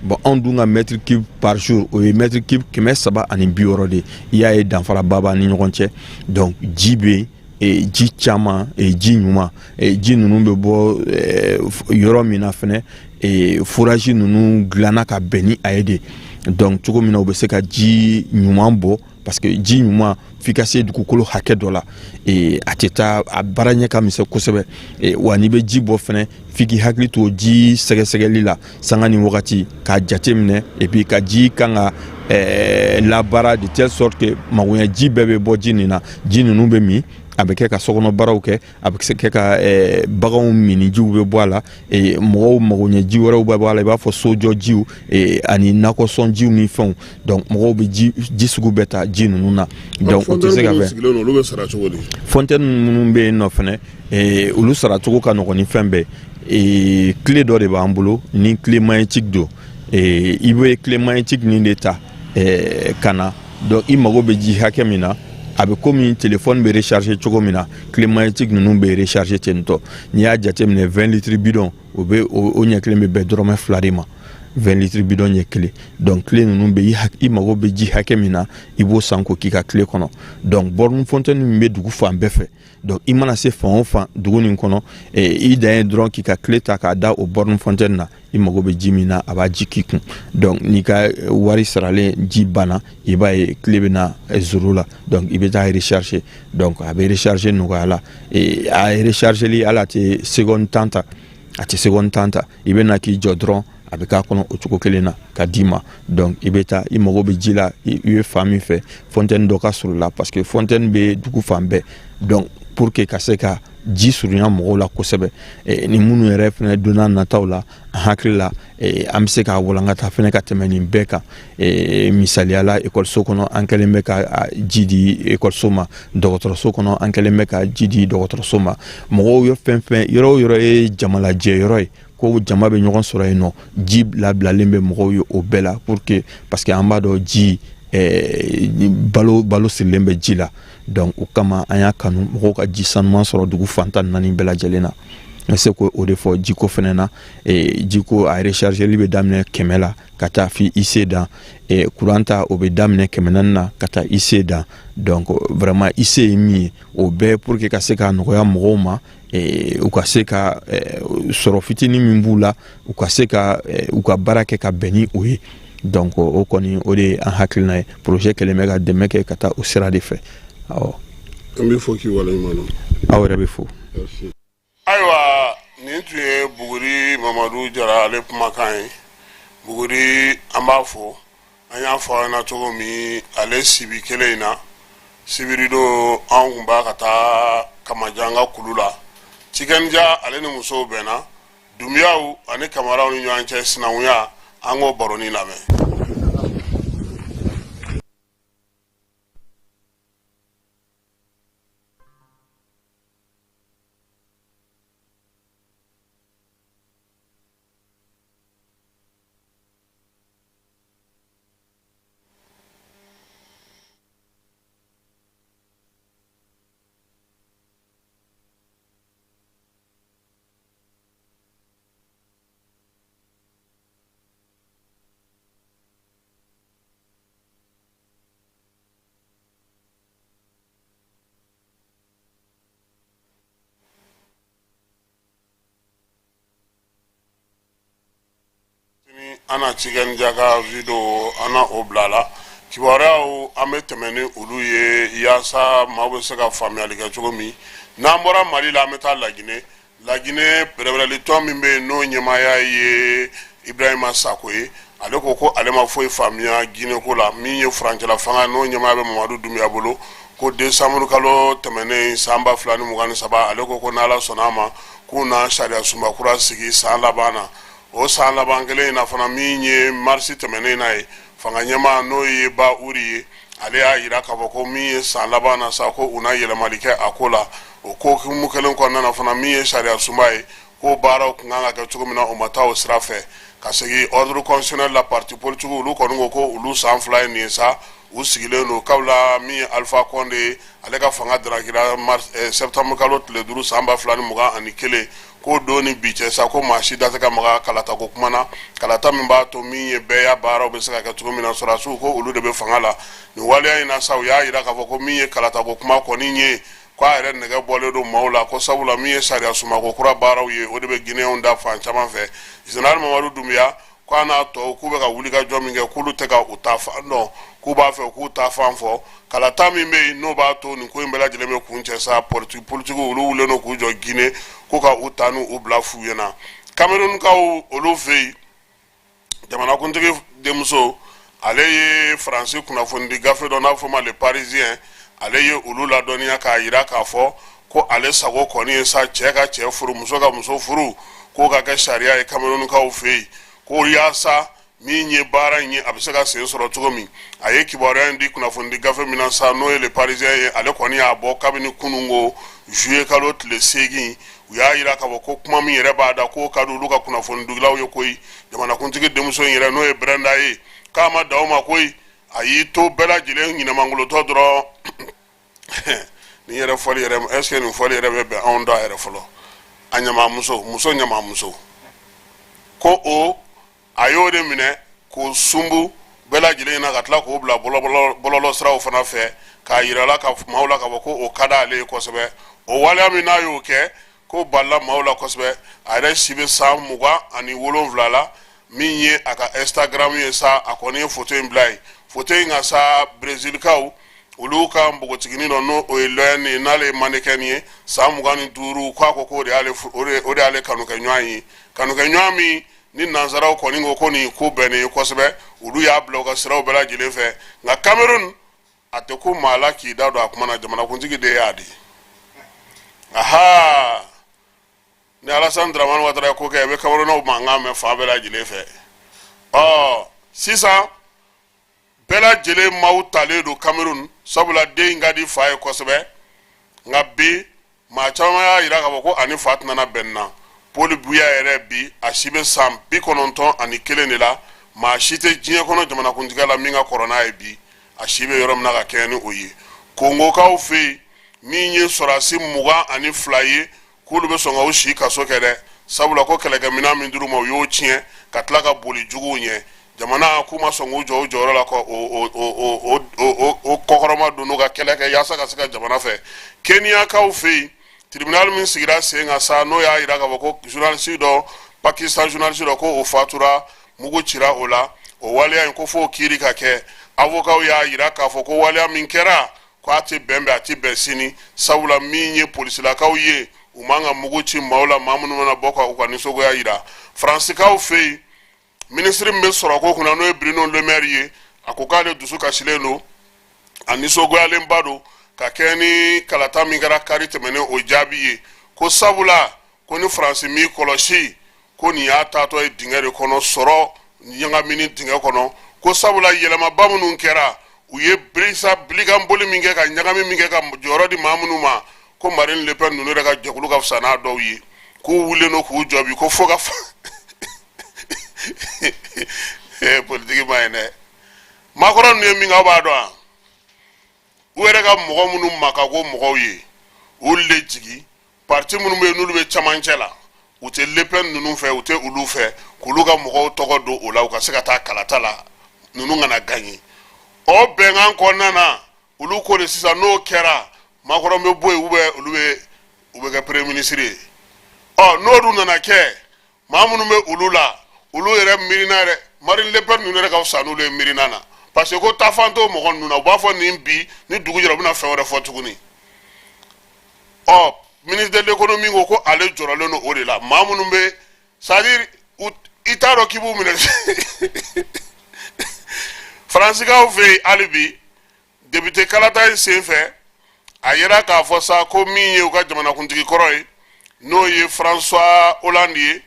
Bon, anw dun ka mètre cube par jour, o ye mètre cube 360 de ye. I y'a ye, danfaraba b'an ni ɲɔgɔn cɛ. Donc ji bɛ yen, ji caman, ji ɲuman. Ji ninnu bɛ bɔ yɔrɔ min na fɛnɛ, forage ninnu dilanna ka bɛn ni a ye de. Donc cogo min na u bɛ se ka ji ɲuman bɔ, parce que ji ɲuman, f'i ka se dugukolo hakɛ dɔ la, a tɛ taa, a baara ɲɛ ka misɛn kosɛbɛ. Wa n'i bɛ ji bɔ fɛnɛ, f'i k'i hakili to ji sɛgɛsɛgɛli la sanga ni wagati, k'a jate minɛ, et puis ka ji kan ka labaara de telle sorte que magoɲɛ ji bɛɛ bɛ bɔ ji nin na. Ji ninnu bɛ min, a bɛ kɛ ka sokɔnɔ baaraw kɛ, a bɛ se kɛ ka baganw minijiw bɛ bɔ a la, mɔgɔw magoɲɛ ji wɛrɛw bɛ bɔ a la, i b'a fɔ sojɔ jiw ani nakɔsɔn jiw ni fɛnw. Donc mɔgɔw bɛ ji sugu bɛɛ ta ji ninnu na. Donc o tɛ se ka fɛ.
Olu bɛ sara cogo di?
Fontaine minnu bɛ yen nɔ fɛnɛ, olu saracogo ka nɔgɔn ni fɛn bɛɛ. Clé dɔ de b'an bolo ni clé magnétique don. I bɛ clé magnétique nin de ta ka na. Donc i mago bɛ ji hakɛ min na, a bɛ komi téléphone bɛ recharger cogo min na, clé magnétique ninnu bɛ recharger ten tɔ. N'i y'a jateminɛ, 20 litres bidon, o bɛ o ɲɛ kelen bɛ bɛn dɔrɔmɛ 2 de ma, 20 litres bidon ɲɛ kelen. Donc clé ninnu bɛ, i mago bɛ ji hakɛ min na, i b'o san k'o k'i ka clé kɔnɔ. Donc borne fontaine min bɛ dugu fan bɛɛ fɛ, donc i mana se fan o fan dugu nin kɔnɔ, i dan ye dɔrɔn k'i ka clé ta k'a da o borne fontaine na. I mago bɛ ji min na, a b'a ji k'i kun. Donc n'i ka wari saralen, ji banna, i b'a ye clé bɛ na zéro la. Donc i bɛ taa recharger. Donc a bɛ recharger nɔgɔya la. A rechargeli, hali a tɛ seconde 10 ta, a tɛ seconde 10 ta. I bɛ na k'i jɔ dɔrɔn, a bɛ k'a kɔnɔ o cogo kelen na ka d'i ma. Donc i bɛ taa, i mago bɛ ji la, i bɛ fan min fɛ, fontaine dɔ ka surun la, parce que fontaine bɛ dugu fan bɛɛ. Donc pour que ka se ka ji surunya mɔgɔw la kosɛbɛ, ni minnu yɛrɛ fɛnɛ donna nataw la, an hakili la, an bɛ se k'a walankata fɛnɛ ka tɛmɛ nin bɛɛ kan. Misaliya la, ekɔliso kɔnɔ, an kɛlen bɛ ka ji di ekɔliso ma. Dɔgɔtɔrɔso kɔnɔ, an kɛlen bɛ ka ji di dɔgɔtɔrɔso ma. Mɔgɔw ye fɛn fɛn, yɔrɔ o yɔrɔ ye jamalajɛ yɔrɔ ye ko jama bɛ ɲɔgɔn sɔrɔ yen nɔ, ji labilalen bɛ mɔgɔw ye o bɛɛ la, pour que, parce que an b'a dɔn ji Balo balo sirilen bɛ ji la. Donc o kama an y'a kanu mɔgɔw ka ji sanuman sɔrɔ dugu fan 14 bɛɛ lajɛlen na. N bɛ se k'o de fɔ jiko fɛnɛ na. Jiko a rechargeli bɛ daminɛ 100 la ka taa fi i se dan. Courant ta, o bɛ daminɛ 400 na ka taa i se dan. Donc vraiment, i se ye min ye, o bɛɛ pour que ka se ka nɔgɔya mɔgɔw ma, u ka se ka sɔrɔ fitinin min b'u la, u ka se ka u ka baara kɛ ka bɛn ni o ye. Donc o kɔni, o de ye an hakilina ye. Projet kɛlen bɛ ka dɛmɛ kɛ ka taa o sira de fɛ, awɔ.
An bɛ fɔ k'i waleɲuman dɔn.
Aw yɛrɛ bɛ fo.
Ayiwa, nin tun ye Buguri Mamadu Jara ale kumakan ye. Buguri, an b'a fo. An y'a fɔ aw ɲɛna cogo min, ale sibi kelen in na, sibiridon, an kun b'a ka taa Kamajan ka kulu la. Cikɛnja ale ni musow bɛnna Dunbiyaw ani Kamaraw ni ɲɔgɔn cɛ sinankunya, an k'o baroni lamɛn. An na Cikɛnja ka video, an na o bila la. Kibaruyaw, an bɛ tɛmɛ ni olu ye yaasa maaw bɛ se ka faamuyali kɛ cogo min. N'an bɔra Mali la, an bɛ taa Laginɛ. Laginɛ bɛrɛbɛrɛlitɔn min bɛ yen, n'o ɲɛmaaya ye Ibrahima Sako ye, ale ko ko ale ma foyi faamuya Guinée ko la. Min ye furancɛla fanga, n'o ɲɛmaaya bɛ Mamadu Dunbiya bolo, ko décembre kalo tɛmɛnen san 2023, ale ko ko n'Ala sɔnna a ma, k'u na sariya sunba kura sigi san laban na. O san laban kelen in na fana, min ye marisi tɛmɛnen na ye, fanga ɲɛmaa, n'o ye Ba Uri ye, ale y'a yira k'a fɔ ko min ye san laban na sa, ko u na yɛlɛmali kɛ a ko la. O ko hukumu kelen kɔnɔna na fana, min ye sariya sunba ye, ko baaraw kun kan ka kɛ cogo min na, o ma taa o sira fɛ. Ka segin ordre constitutionnel la, parti politique, olu kɔni ko ko olu san 2 ye nin ye sa, u sigilen don kabila min ye Alpha Condé ye, ale ka fanga darakira septembre kalo tile 5 san 2021, k'o don ni bi cɛ sa, ko maa si da tɛ ka maga kalata ko kuma na, kalata min b'a to min ye bɛɛya baaraw bɛ se ka kɛ cogo min na. Sɔrɔdasiw ko olu de bɛ fanga la nin waleya in na sa. U y'a yira k'a fɔ ko min ye kalata ko kuma kɔni ye, k'a yɛrɛ nɛgɛ bɔlen don maaw la, ko sabula min ye sariya sunbako kura baaraw ye, o de bɛ Guinéenw da fan caman fɛ. Général Mamadu Dunbiya ko a n'a tɔw k'u bɛ ka wulikajɔ min kɛ, k'olu tɛ ka u ta fan dɔn, k'u b'a fɛ k'u ta fan fɔ. Kalata min bɛ yen, n'o b'a to nin ko in bɛɛ lajɛlen bɛ kuncɛ sa, parti politique, olu wulilen don k'u jɔ Guinée ko ka u ta n'u bila f'u ɲɛna. Camerounkaw olu fɛ yen, jamanakuntigi denmuso, ale ye Faransi kunnafonidi gafe dɔ n'a bɛ fɔ o ma Le Parisien, ale ye olu ladɔnniya k'a yira k'a fɔ ko ale sago kɔni ye sa, cɛ ka cɛ furu, muso ka muso furu, k'o ka kɛ sariya ye Camerounkaw fɛ yen, ko yaasa min ye baara in ye, a bɛ se ka sen sɔrɔ cogo min. A ye kibaruya in di kunnafonidi gafe min na sa, n'o ye Le Parisien ye, ale kɔni y'a bɔ kabini kununko juillet kalo tile 8. U y'a yira k'a fɔ ko kuma min yɛrɛ b'a da, k'o ka di olu ka kunnafonidilaw ye koyi. Jamanakuntigi denmuso in yɛrɛ, n'o ye Brenda ye, k'a ma dan o ma koyi, a y'i to bɛɛ lajɛlen ɲinɛmankolotɔ dɔrɔn. Nin yɛrɛ fɔli yɛrɛ, est ce que nin fɔli yɛrɛ bɛ bɛn anw da yɛrɛ fɔlɔ? A ɲamamuso, muso ɲamamuso, ko o a y'o de minɛ k'o sunbu bɛɛ lajɛlen na, ka tila k'o bila bɔlɔlɔ siraw fana fɛ, k'a yira la ka maaw la k'a fɔ ko o ka d'ale ye kosɛbɛ. O waleya min n'a y'o kɛ, k'o balila maaw la kosɛbɛ. A yɛrɛ si bɛ san 27 la. Min ye a ka Instagram ye sa, a kɔni ye foto in bila yen. Foto in ka sa, Brezilkaw olu ka npogotiginin dɔ, n'o o ye Lɔyɛni ye, n'ale ye mannequin ye, san 25, k'a ko k'o de y'ale o de y'ale kanukɛɲɔgɔn ye, kanukɛɲɔgɔn min ni nansaraw kɔni ko ko nin ko bɛnnen ye kosɛbɛ. Olu y'a bila u ka siraw bɛɛ lajɛlen fɛ. Nka Cameroun, a tɛ ko maa la k'i da don a kuma na. Jamanakuntigi de y'a di. Aha, ni Alassane Dramane Ouattara ye ko kɛ, i bɛ Camerounɛw mankan mɛn fan bɛɛ lajɛlen fɛ. Ɔ sisan, bɛɛ lajɛlen maaw talen don Cameroun, sabula den in ka di fa ye kosɛbɛ. Nka bi, maa caman y'a yira k'a fɔ ko ani fa tɛna bɛn na. Paul Biya yɛrɛ bi, a si bɛ san 91 de la. Maa si tɛ diɲɛ kɔnɔ jamanakuntigiya la min ka kɔrɔ n'a ye bi. A si bɛ yɔrɔ min na ka kɛɲɛ ni o ye, Kongokaw fɛ yen, min ye sɔrɔdasi 22 ye, k'olu bɛ sɔn ka u si kaso kɛ dɛ, sabula ko kɛlɛkɛminɛn min dir'u ma, u y'o tiɲɛ ka tila ka boli juguw ɲɛ. Jamana k'u ma sɔn k'u jɔ u jɔyɔrɔ la ka o kɔkɔrɔma don n'u ka kɛlɛ kɛ yaasa ka se ka jamana fɛ. Keniyakaw fɛ yen, tribunal min sigira sen kan sa, n'o y'a jira k'a fɔ ko journaliste dɔ, Pakistan journaliste dɔ, ko o fatura, mugu cira o la, o waleya in ko f'o kiiri ka kɛ. Avocat y'a jira k'a fɔ ko waleya min kɛra, ko a tɛ bɛn bi, a tɛ bɛn sini, sabula min ye polisilakaw ye, u man ka mugu ci maaw la, maa minnu mana bɔ ka u ka nisɔngoya jira. Faransikaw fɛ yen, minisiri min bɛ sɔrɔko kunna, n'o ye Bruno Le Maire ye, a ko k'ale dusu kasilen don, a nisɔngoyalenba don ka kɛɲɛ ni kalata min kɛra kari tɛmɛnen o jaabi ye, ko sabula ko ni Faransi m'i kɔlɔsi, ko nin y'a taatɔ ye dingɛ de kɔnɔ, sɔrɔ ɲagamini dingɛ kɔnɔ, ko sabula yɛlɛmaba minnu kɛra, u ye birisa bilikanboli min kɛ, ka ɲagami min kɛ, ka jɔyɔrɔ di maa minnu ma, ko Marine Le Pen ninnu yɛrɛ ka jɛkulu ka fisa n'a dɔw ye, k'u wulilen don k'u jɔ bi ko fo ka politiki ma ye dɛ. Macron ninnu ye min kɛ, aw b'a dɔn wa? U yɛrɛ ka mɔgɔ minnu ma ka ko mɔgɔw ye, olu de jigi parti minnu bɛ yen, n'olu bɛ camancɛ la, u tɛ Le Pen ninnu fɛ, u tɛ olu fɛ, k'olu ka mɔgɔw tɔgɔ don o la, u ka se ka taa kalata la, ninnu kana gagner. O bɛnkan kɔnɔna na, olu ko de sisan n'o kɛra, Macron bɛ bɔ yen, ou bien olu bɛ u bɛ kɛ premier ministre ye. Ɔ n'o dun nana kɛ, maa minnu bɛ olu la, olu yɛrɛ miirina yɛrɛ, Marine Le Pen ninnu yɛrɛ ka fisa n'olu ye miirina na, parce que ko taafan t'o mɔgɔ ninnu na. U b'a fɔ nin bi, ni dugu jɛra, u bɛna fɛn wɛrɛ fɔ tuguni. Ɔ ministre de l'économie ko ko ale jɔrɔlen don o de la. Maa minnu bɛ, c'est à dire i t'a dɔn k'i b'u minɛ. Faransikaw fɛ yen hali bi, député kalata in senfɛ, a yera k'a fɔ sa ko min ye u ka jamanakuntigi kɔrɔ ye, n'o ye François Hollande ye,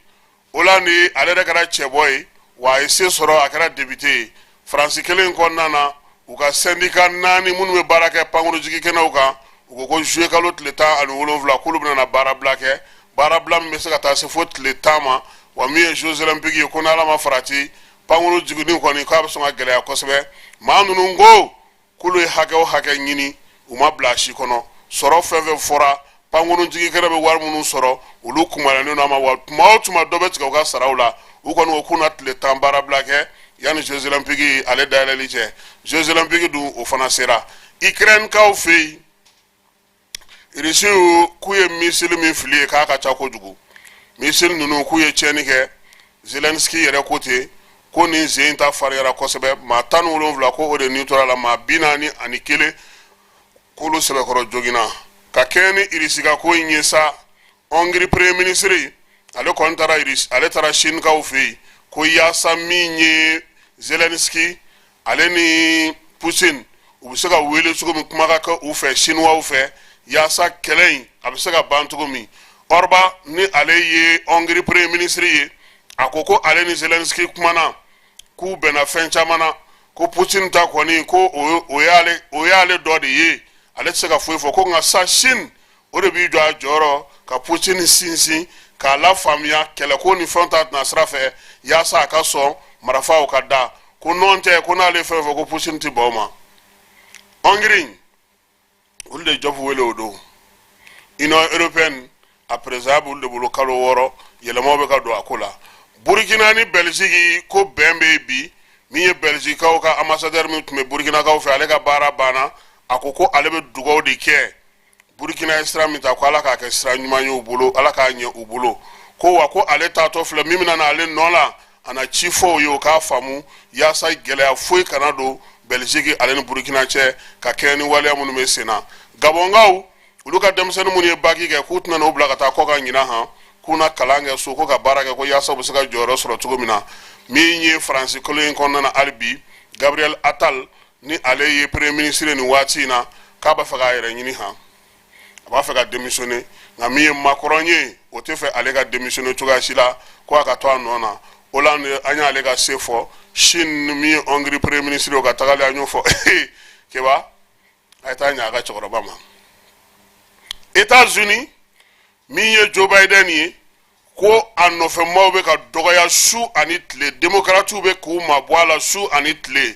Hollande ale yɛrɛ kɛra cɛbɔ ye, wa a ye se sɔrɔ, a kɛra député ye. Faransi kelen in kɔnɔna na, u ka syndicat naani minnu bɛ baara kɛ pankurunjigi kɛnɛw kan, u ko ko juillet kalo tile 17, k'olu bɛna na baarabila kɛ, baarabila min bɛ se ka taa se fo tile 10 ma. Wa min ye Jeux olympiques ye, ko n'Ala ma farati, pankuru jiginni kɔni k'a bɛ sɔn ka gɛlɛya kosɛbɛ. Maa ninnu ko k'olu ye hakɛ o hakɛ ɲini, u ma bila a si kɔnɔ. Sɔrɔ fɛn fɛn fɔra, pankuru jigi kɛnɛ bɛ wari minnu sɔrɔ, olu kunbayalen don a ma. Wa tuma o tuma, dɔ bɛ tigɛ u ka saraw la. U kɔni ko k'u na tile 10 baarabila kɛ yanni Jeux olympiques ale dayɛlɛli cɛ. Jeux olympiques dun, o fana sera. Ukraine kaw fɛ yen, Irisiw k'u ye missile min fili ye, k'a ka ca kojugu. Missile ninnu k'u ye tiɲɛni kɛ. Zelensky yɛrɛ ko ten ko nin sen ta fariyara kosɛbɛ. Maa 17, ko o de ni tora la, maa 41 k'olu sɛbɛkɔrɔ joginna. Ka kɛɲɛ ni Irisi ka ko in ye sa, Hongrie premier ministre, ale kɔni taara Irisi, ale taara Sinikaw fɛ yen, ko yaasa min ye Zelensky ale ni Putin, u bɛ se ka wele cogo min, kuma ka kɛ u fɛ, Siniwaw fɛ, yaasa kɛlɛ in a bɛ se ka ban cogo min. Orban ni ale ye Hongrie premier ministre ye, a ko ko ale ni Zelensky kumana, k'u bɛnna fɛn caman na, ko Putin ta kɔni, ko o y'ale dɔ de ye, ale tɛ se ka foyi fɔ, ko nka sa Chine o de b'i jɔ a jɔyɔrɔ ka Putin sinsin k'a lafaamuya kɛlɛko ni fɛn ta tɛna sira fɛ, yaasa a ka sɔn marifaw ka da, ko nɔn tɛ ko n'ale fɛn fɔ, ko Putin tɛ ban o ma. Hongrie, olu de ye jɔpu wele o don. Union européenne a président b'olu de bolo kalo 6, yɛlɛmaw bɛ ka don a ko la. Burukina ni Bɛliziki ko bɛn bɛ yen bi. Min ye Bɛlizikaw ka ambassadeur min tun bɛ Burukinakaw fɛ, ale ka baara banna. A ko ko ale bɛ dugawu de kɛ Burukina ye sira min ta, ko Ala k'a kɛ sira ɲuman ye u bolo, Ala k'a ɲɛ u bolo, ko wa ko ale taatɔ filɛ, min bɛna na ale nɔ la, a na ci fɔ u ye, u k'a faamu, yaasa gɛlɛya foyi kana don Bɛliziki ale ni Burukina cɛ, ka kɛɲɛ ni waleya minnu bɛ sen na. Gabɔnkaw, olu ka denmisɛnnin minnu ye baki kɛ, k'u tɛna n'u bila ka taa kɔkan ɲinan han, k'u na kalan kɛ so, ko ka baara kɛ, ko yaasa u bɛ se ka jɔyɔrɔ sɔrɔ cogo min na. Min ye Faransi kelen in kɔnɔna na hali bi, Gabriel Attal ni ale ye premier ministre nin waati in na, k'a b'a fɛ k'a yɛrɛ ɲini han, a b'a fɛ ka démissionner. Nka min ye Macron ye, o tɛ fɛ ale ka démissionner cogoya si la, ko a ka to a nɔ na. Hollande, an y'ale ka se fɔ. Chine, min ye Hongrie premier ministre, o ka tagali, an y'o fɔ. Keba, a ye taa ɲɛ a ka cɛkɔrɔba ma. États-Unis, min ye Joe Biden ye, ko a nɔfɛmaaw bɛ ka dɔgɔya su ani tile, démocrates bɛ k'u mabɔ a la su ani tile.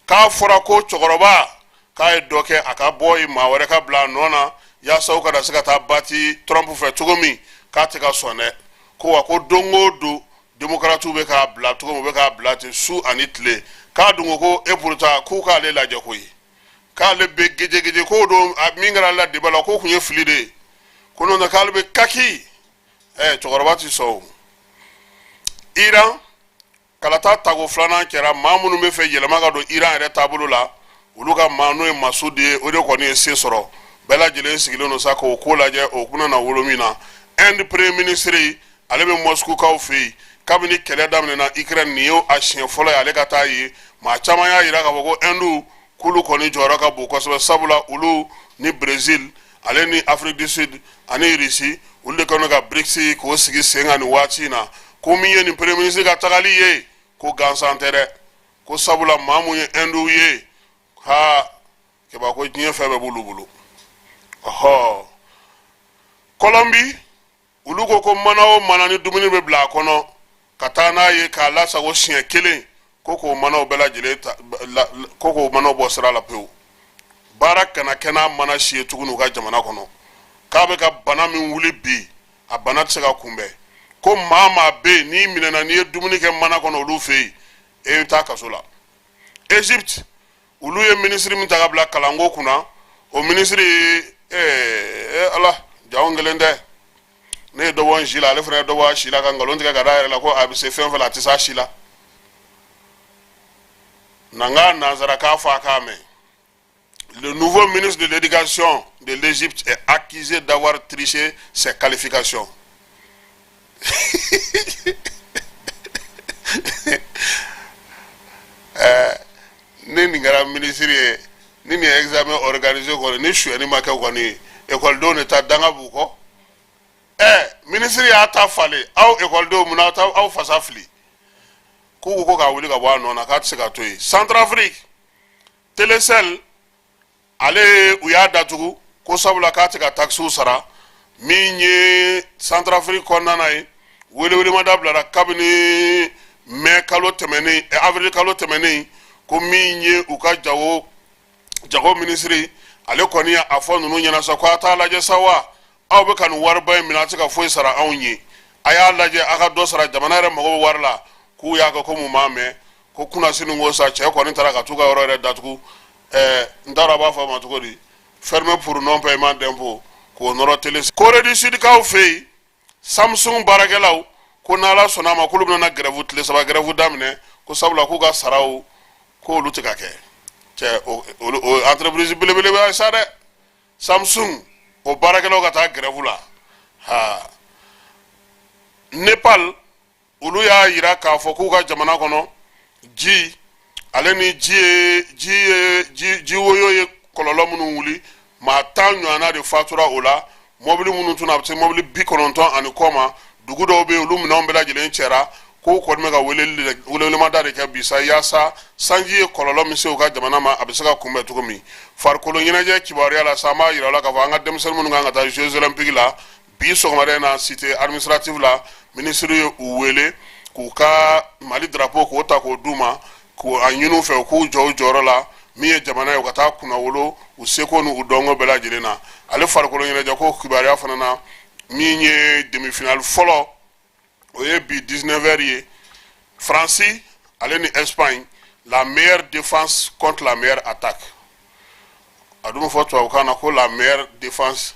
K'a fɔra ko cɛkɔrɔba k'a ye dɔ kɛ, a ka bɔ yen, maa wɛrɛ ka bila a nɔ na yaasa u kana se ka taa bati Trump fɛ cogo min, k'a tɛ ka sɔn dɛ. Ko wa ko don o don démocrates bɛ k'a bila cogo min, u bɛ k'a bila ten su ani tile. K'a dun ko ko et pourtant k'u k'ale lajɛ koyi, k'ale bɛ gejegeje, k'o don min kɛra ale la débat la, k'o tun ye fili de ye, ko n'o tɛ k'ale bɛ kaki. Cɛkɔrɔba ti sɔn o. Iran kalata tako filanan kɛra. Maa minnu bɛ fɛ yɛlɛma ka don Iran yɛrɛ taabolo la, olu ka maa n'o ye Masudi ye, o de kɔni ye se sɔrɔ. Bɛɛ lajɛlen sigilen don sa k'o ko lajɛ, o kunna na wolo min na. Inde premier ministre, ale bɛ Moscoukaw fɛ yen kabini kɛlɛ daminɛna Ukraine. Nin ye a siɲɛ fɔlɔ ye ale ka taa yen. Maa caman y'a jira k'a fɔ ko Inde k'olu kɔni jɔyɔrɔ ka bon kosɛbɛ, sabula olu ni Brésil ale ni Afrique du Sud ani Russie, olu de kɛlen ka BRICS k'o sigi sen kan nin waati in na. Ko min ye nin premier ministre ka tagali ye, ko gansan tɛ dɛ, ko sabula maa mun ye Inde ye, ha keba ko diɲɛ fɛn bɛɛ b'olu bolo. Ɔhɔ, Colombie, olu ko ko mana o mana ni dumuni bɛ bila a kɔnɔ ka taa n'a ye k'a lasago siɲɛ kelen, ko k'o manaw bɛɛ lajɛlen ta, ko k'o manaw bɔ sira la pewu, baara kana kɛ n'a mana si ye tuguni u ka jamana kɔnɔ. K'a bɛ ka bana min wuli bi, a bana tɛ se ka kunbɛn. Ko maa maa bɛ yen n'i minɛna n'i ye dumuni kɛ mana kɔnɔ olu fɛ yen, e bɛ taa kaso la. Egypte, olu ye minisiri min ta ka bila kalanko kunna, o minisiri, ala jaw kelen tɛ, ne ye dɔ bɔ n si la, ale fana ye dɔ bɔ a si la, ka nkalon tigɛ ka da a yɛrɛ la ko a bɛ se fɛn fɛn la, a tɛ se a si la. Na n ka nansarakan fɔ a k'a mɛn. Le nouveau ministre de l'Éducation de l'Égypte est accusé d'avoir triché ses qualifications. Ni nin kɛra minisiri ye, ni nin ye examen organisé kɔni, ni suyɛni ma kɛ kɔni, ekɔlidenw de ta danga b'u kɔ. Minisiri y'a ta falen, aw ekɔlidenw, mun na aw fasa fili? K'u ko k'a wuli ka bɔ a nɔ na, k'a tɛ se ka to yen. Centrafrique, Telecel ale, u y'a datugu ko sabula k'a tɛ ka taxes sara. Min ye Centrafrique kɔnɔna na ye, welewelemada bilara kabini mai kalo tɛmɛnen, avril kalo tɛmɛnen, ko min ye u ka jago minisiri, ale kɔni y'a fɔ ninnu ɲɛna sa ko a t'a lajɛ sa wa, aw bɛ ka nin wariba in minɛ, a tɛ ka foyi sara anw ye, a y'a lajɛ a ka dɔ sara, jamana yɛrɛ mago bɛ wari la. K'u y'a kɛ ko mun m'a mɛn, ko kunnasini ko sa, cɛ kɔni taara ka t'u ka yɔrɔ yɛrɛ datugu. N t'a dɔn a b'a fɔ a ma cogo di, fermé pour non paiement d'impôt, k'o nɔrɔ télé. Corée du Sud kaw fɛ yen, Samsung baarakɛlaw ko n'Ala sɔnna a ma, k'olu bɛna grève, tile 3 grève daminɛ, ko sabula k'u ka saraw k'olu tɛ ka kɛ. Cɛ, o entreprise belebele bɛ sa dɛ, Samsung, o baarakɛlaw ka taa grève la. Ha, Nepal, olu y'a yira k'a fɔ k'u ka jamana kɔnɔ, ji ale ni ji ye ji ye ji ji woyo ye kɔlɔlɔ minnu wuli, maa 10 ɲɔgɔnna de fatura o la. Mɔbili minnu tun a bɛ se mɔbili 90 ani kɔ ma, dugu dɔw bɛ yen, olu minɛnw bɛɛ lajɛlen cɛra. K'u kɔni bɛ ka welewelemada de kɛ bi sa, yaasa sanji ye kɔlɔlɔ min se u ka jamana ma, a bɛ se ka kunbɛn cogo min. Farikolo ɲɛnajɛ kibaruya la sa, an b'a yira la k'a fɔ an ka denmisɛnnin minnu kan ka taa Jeux olympiques la, bi sɔgɔmada in na, cité administrative la, minisiri ye u wele k'u ka Mali drapeau k'o ta k'o d'u ma, k'u a ɲini u fɛ u k'u jɔ u jɔyɔrɔ la. Min ye jamana ye, u ka taa kunnawolo u seko n'u dɔnko bɛɛ lajɛlen na. Ale farikolo ɲɛnajɛ ko kibaruya fana na, min ye demi-finale fɔlɔ, o ye bi 19 heures ye, Faransi ale ni Espagne, la meilleure défense contre la meilleure attaque. A dun bɛ fɔ tubabukan na ko la meilleure défense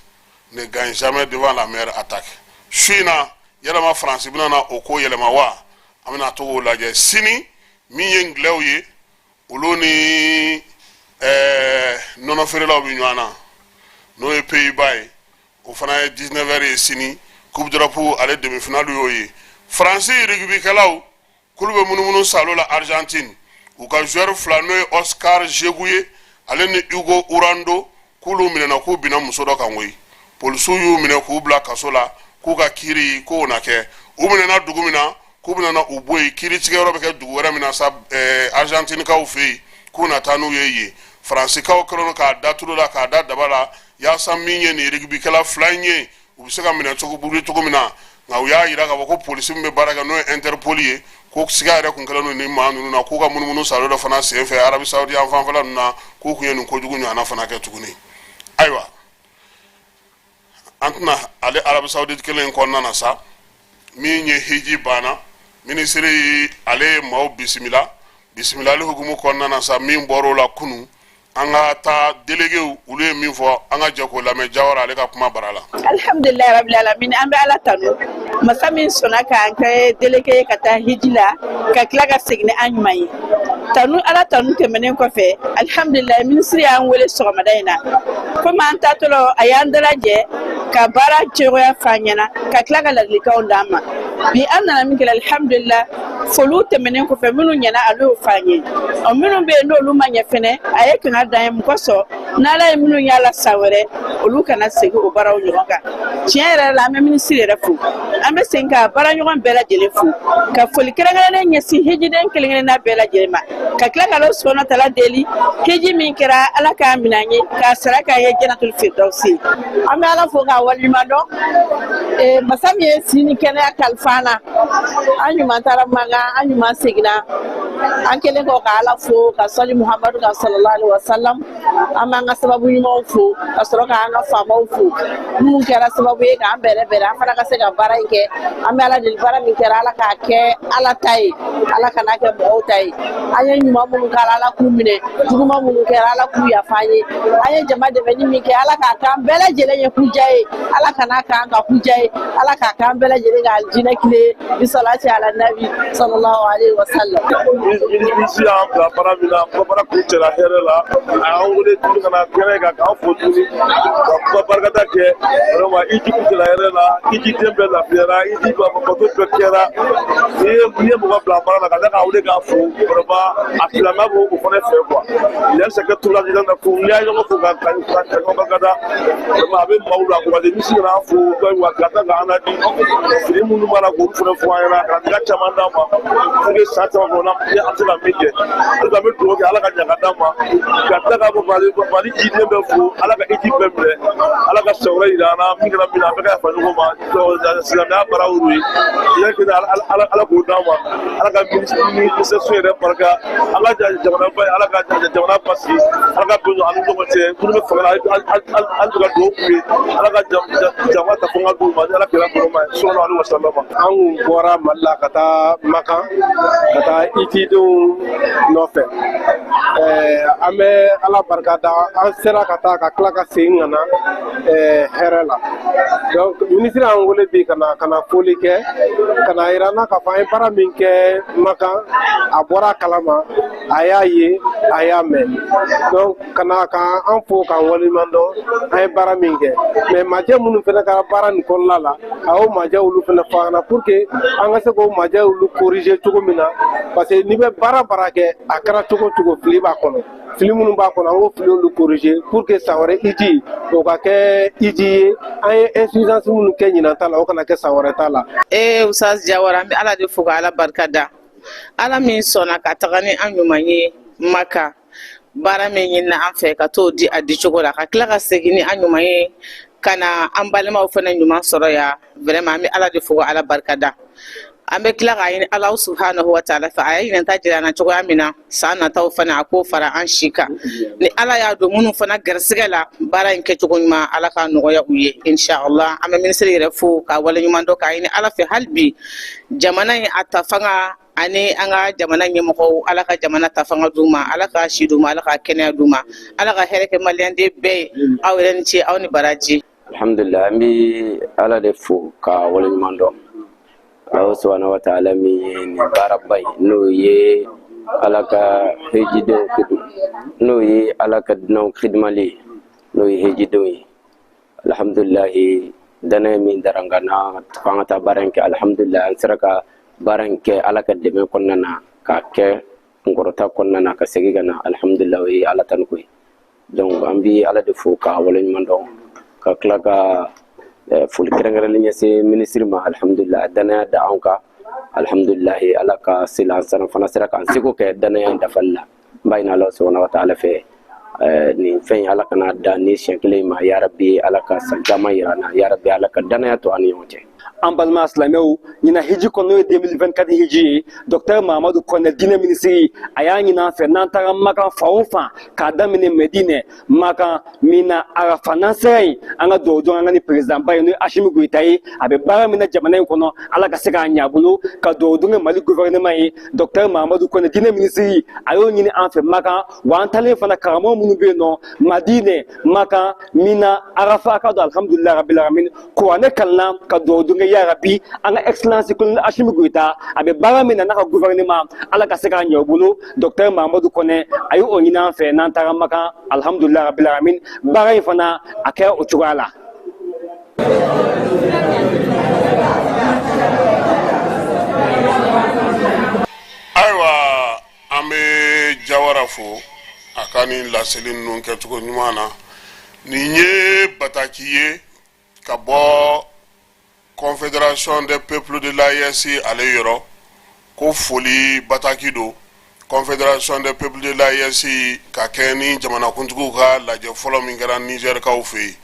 ne gagne jamais devant la meilleure attaque. Su in na, yalama Faransi bɛna na o ko yɛlɛma wa? An bɛna to k'o lajɛ sini. Min ye ngilɛw ye, olu ni nɔnɔ feerelaw bɛ ɲɔgɔn na, n'o ye Pays-Bas ye, o fana ye 19 heures ye sini. Coupe d'Europe ale demi-finale y'o ye. Faransi rugubykɛlaw k'olu bɛ munumunu salo la Argentine. U ka joueur fila, n'o ye Oscar Jegou ye ale ni Hugo Hurtado, k'olu minɛna k'u binna muso dɔ kan koyi. Polisiw y'u minɛ k'u bila kaso la, k'u ka kiiri k'o na kɛ. U minɛna dugu min na, k'u bɛna u bɔ yen, kiiri tigɛyɔrɔ bɛ kɛ dugu wɛrɛ min na sa, Argentinekaw fɛ yen, k'u na taa n'u ye yen. Faransikaw kɛlen don k'a da tulu la, k'a da daba la, yaasa min ye nin rugubykɛla fila in ye, u bɛ se ka minɛ cogo buli cogo min na. Nka u y'a yira k'a fɔ ko polisi min bɛ baara kɛ, n'o ye Interpol ye, Ko siga yɛrɛ kun kɛlen don ni maa ninnu na, k'u ka munumunu salo dɔ fana sen fɛ Arabi Saudi yan fanfɛla ninnu na, k'u kun ye nin kojugu ɲɔgɔnna fana kɛ tuguni. Ayiwa, an tɛna ale Arabi Saudi kelen in kɔnɔna na sa. Min ye hiji banna, minisiri ale ye maaw bisimila. Bisimilali hukumu kɔnɔna na sa, min bɔr'o la kunun, an ka taa déléguéw olu ye min fɔ, an ka jɛ k'o lamɛn Jawara ale ka kuma bara la.
Alhamdulilayi rabil alamin, an bɛ Ala tanu, masa min sɔnna k'an kɛ délégué ye ka taa hiji la, ka tila ka segin ni an ɲuman ye. Tanu, Ala tanu tɛmɛnen kɔfɛ, alhamdulilayi, minisiri y'an wele sɔgɔmada in na. Komi an taatɔlɔ, a y'an dalajɛ ka baara cogoya f'an ɲɛna, ka tila ka ladilikanw d'an ma. Bi an nana min kɛ, alhamdulila, foliw tɛmɛnen kɔfɛ, minnu ɲɛna, ale y'o f'an ye. Ɔ, minnu bɛ yen n'olu ma ɲɛ fɛnɛ, a ye kanga d'an ye mun kosɔn, n'Ala ye minnu y'a la san wɛrɛ, olu kana segin o baaraw ɲɔgɔn kan. Tiɲɛ yɛrɛ la, an bɛ minisiri yɛrɛ fo, an bɛ segin ka baaraɲɔgɔn bɛɛ lajɛlen fo, ka foli kɛrɛnkɛrɛnnen ɲɛsin hijiden kelen-kelenna bɛɛ lajɛlen ma, ka tila ka Ala subahana taala deli, hiji min kɛra, Ala k'a minɛ an ye, k'a sara k'an ye janatul firdausi.
An bɛ Ala fo k'a waleɲuman dɔn, masa min ye si ni kɛnɛya kalifa an na. An ɲuman taara Maka, an ɲuman seginna. An kɛlen kɔ ka Ala fo, ka sɔli Muhamadu kan sallallahu alaihi wasallam, an b'an ka sababu ɲumanw fo, ka sɔrɔ k'an ka faamaw fo minnu kɛra sababu ye k'an bɛrɛ bɛrɛ an fana ka se ka baara in kɛ. An bɛ Ala deli, baara min kɛra, Ala k'a kɛ Ala ta ye, Ala kan'a kɛ mɔgɔw ta ye. An ye ɲuman minnu k'a la, Ala k'u minɛ. Juguman minnu kɛra, Ala k'u yafa an ye. An ye jama dɛmɛni min kɛ, Ala k'a k'an bɛɛ lajɛlen ye kuja ye, Ala kan'a k'an ka kuja ye, Ala k'a k'an bɛɛ lajɛlen ka alijinɛ kile bi salati ala nabi sallallahu alaihi wasallam.
Minisiri y'an bila baara min na, ko baara kuncɛra hɛrɛ la. A y'an wele tuguni ka na kɛnɛ kan k'an fo tuguni, ka kuma barikada kɛ. Vraiment, hiji kuncɛra hɛrɛ la, hiji den bɛɛ lafiyara, hiji bato bɛɛ kɛra. N'i ye mɔgɔ bila baara la, ka tila k'a wele k'a fo, vraiment, a silamɛya b'o o fana fɛ quoi. Yanni sɛgɛ tora na ko n'i y'a ɲɔgɔn fo ka ɲɔgɔn barikada, vraiment, a bɛ maaw la encourager. Minisiri nana an fo wa, ka tila k'an ladi fili minnu b'a la, k'olu fana fɔ an ɲɛna, ka ladilikan caman d'an ma pour que san caman kɔnɔ an bɛ se ka min kɛ. Halisa an bɛ dugawu kɛ, Ala ka ɲa ka d'an ma, ka tila k'a fɔ Mali hijiden bɛɛ fo, Ala ka hiji bɛɛ minɛ, Ala ka san wɛrɛ yira an na. Min kɛra min na, an bɛɛ ka yafa ɲɔgɔn ma. Silamɛya baara y'o ye, Ala k'o d'an ma. Ala ka minisiriso yɛrɛ barika, ala ka jamana ba, Ala ka jamana basigi, Ala ka bɛn an ni ɲɔgɔn cɛ. Minnu bɛ fanga la, hali bi ka dugawu k'u ye, Ala ka jama ta fanga d'u ma ni Ala kɛra kɔrɔma ye sallallahu alaihi wasallam.
An kun bɔra Mali la ka taa Makan, ka taa hijidenw nɔfɛ. An bɛ Ala barika da, an sera ka taa ka tila ka segin ka na hɛrɛ la. Donc minisiri y'an wele bi ka na foli kɛ, ka na yira an na k'a fɔ an ye baara min kɛ Makan, a bɔra a kalama, a y'a ye, a y'a mɛn. Donc ka na ka an fo k'an waleɲuman dɔn an ye baara min kɛ. Mais majɛ minnu fana kɛra baara nin kɔnɔna la, a y'o majɛ olu fana fɔ an na pour que an ka se k'o majɛ olu corriger cogo min na, parce que n'i bɛ baara baara kɛ, a kɛra cogo o cogo, fili b'a kɔnɔ. Fili minnu b'a kɔnɔ, an k'o fili olu corriger pour que san wɛrɛ hiji o ka kɛ hiji ye. An ye insuffisance minnu kɛ ɲinan ta la, o kana kɛ san wɛrɛ ta la.
Ee, Ustaz Jawara, an bɛ Ala de fo ka Ala barika da, Ala min sɔnna ka taga ni an ɲuman ye Maka. Baara min ɲinina an fɛ, ka t'o di a dicogo la, ka tila ka segin ni an ɲuman ye ka na an balimaw fana ɲuman sɔrɔ yan, vraiment, an bɛ Ala de fo ka Ala barika da. An bɛ tila k'a ɲini Ala subhanahu wa taala fɛ, a ye ɲinan ta jira an na cogoya min na, san nataw fana a k'o fara an si kan. Ni Ala y'a don minnu fana gɛrɛsɛgɛ la baara in kɛcogo ɲuman, Ala k'a nɔgɔya u ye, inshallah. An bɛ minisiri yɛrɛ fo k'a waleɲuman dɔn, k'a ɲini Ala fɛ hali bi jamana in a ta fanga ani an ka jamana ɲɛmɔgɔw, Ala ka jamana ta fanga d'u ma, Ala ka si d'u ma, Ala ka kɛnɛya d'u ma, Ala ka hɛrɛ kɛ maliyɛnden bɛɛ ye. Aw yɛrɛ ni ce, aw ni baraji.
Alhamdulillah, an bɛ Ala de fo ka waleɲuman dɔn, Alahu subahana wa taala min ye nin baaraba ye, n'o ye Ala ka hejidenw, n'o ye Ala ka dunanw xidimali ye, n'o ye hejidenw ye. Alhamdulilahi, danaya min dara n kan na k'an ka taa baara in kɛ, alhamdulilahi, an sera ka baara in kɛ Ala ka dɛmɛ kɔnɔna na, k'a kɛ kunkɔrɔta kɔnɔna na, ka segin ka na. Alhamdulilahi, o ye Ala tanu ko ye. Donc an bi Ala de fo k'a waleɲuman dɔn, ka tila ka foli kɛrɛnkɛrɛnlen ɲɛsin minisiri ma. Alhamdulilahi, danaya da anw kan, alhamdulilahi, Ala ka sela an fana sera k'an seko kɛ danaya in dafali la. N b'a ɲini Ala subahana wa taala fɛ, nin fɛn in, Ala kana da ni siɲɛ kelen ma yarabi. Ala ka san caman yira an na yarabi. Ala ka danaya to an ni ɲɔgɔn cɛ.
An balima silamɛw, ɲinan hiji kɔnɔ, n'o ye 2024 hiji ye, Docteur Mahamadu Kɔnɛ, diinɛ minisiri, a y'a ɲini an fɛ, n'an taara Makan fan o fan, k'a daminɛ Mɛdinɛ, Makan, Mina, Arafa, n'an sera yen, an ka dugawu don an ka ni président ba ye, n'o ye Asimi Goyita ye. A bɛ baara min na jamana in kɔnɔ, Ala ka se k'a ɲɛ a bolo, ka dugawu don kɛ Mali gouvernement ye. Docteur Mahamadu Kɔnɛ, diinɛ minisiri, a y'o ɲini an fɛ Makan. Wa an talen fana, karamɔgɔ minnu bɛ yen nɔ Madinɛ, Makan, Mina, Arafa, ka don, alhamdulilayi rabil alamin, kuranɛ kalanna ka dugawu don kɛ, yarabi, an ka excellence colonel Asimi Goyita, a bɛ baara min na n'a ka gouvernement, Ala ka se k'a ɲɛ u bolo. Docteur Mahamadu Kɔnɛ, a y'o ɲini an fɛ n'an taara Makan. Alhamdulilayi rabil alamin, baara in fana a kɛra o cogoya la.
Ayiwa, an bɛ Jawara fo a ka nin laseli ninnu kɛcogo ɲuman na. Nin ye bataki ye ka bɔ Confédération des peuples de l'AES ale yɔrɔ, ko foli bataki don Confédération des peuples de l'AES ka kɛ ni jamanakuntigiw ka lajɛ fɔlɔ min kɛra Nizɛrikaw fɛ yen,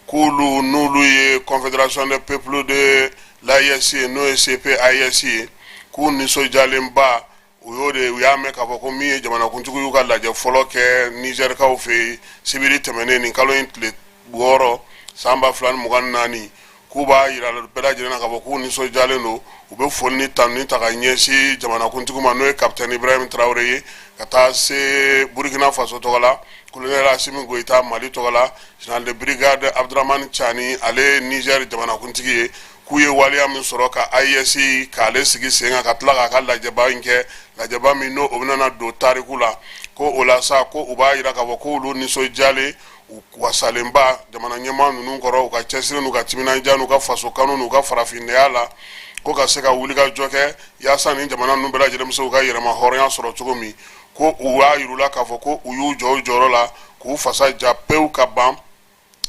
k'olu n'olu ye Confédération des peuples de l'AES ye, n'o ye CPAES ye, k'u nisɔndiyalenba. U y'o de, u y'a mɛn k'a fɔ ko min ye jamanakuntigiw y'u ka lajɛ fɔlɔ kɛ Nizɛrikaw fɛ yen sibiri tɛmɛnen, nin kalo in tile 6, san 2024, k'u b'a yira bɛɛ lajɛlen na k'a fɔ k'u nisɔndiyalen don. U bɛ foli ni tanuni ta ka ɲɛsin jamanakuntigi ma, n'o ye kapitɛni Ibrahim Tarawele ye, ka taa se Burukina Faso tɔgɔ la, colonel Asimi Goyita, Mali tɔgɔ la, général de brigade Abdramani Cani, ale ye Nizɛri jamanakuntigi ye, k'u ye waleya min sɔrɔ ka AES k'ale sigi sen kan, ka tila k'a ka lajɛba in kɛ, lajɛba min n'o o bɛna don tariku la, ko o la sa, ko u b'a yira k'a fɔ k'olu nisɔndiyalen, u wasalenba jamana ɲɛmaa ninnu kɔrɔ, u ka cɛsiri n'u ka timinandiya n'u ka faso kanu n'u ka farafinnenya la, ko ka se ka wulikajɔ kɛ yaasa ni jamana ninnu bɛɛ lajɛlen bɛ se k'u ka yɛrɛma hɔrɔnya sɔrɔ cogo min. Ko u y'a yir'u la k'a fɔ ko u y'u jɔ u jɔyɔrɔ la, k'u fasa ja pewu ka ban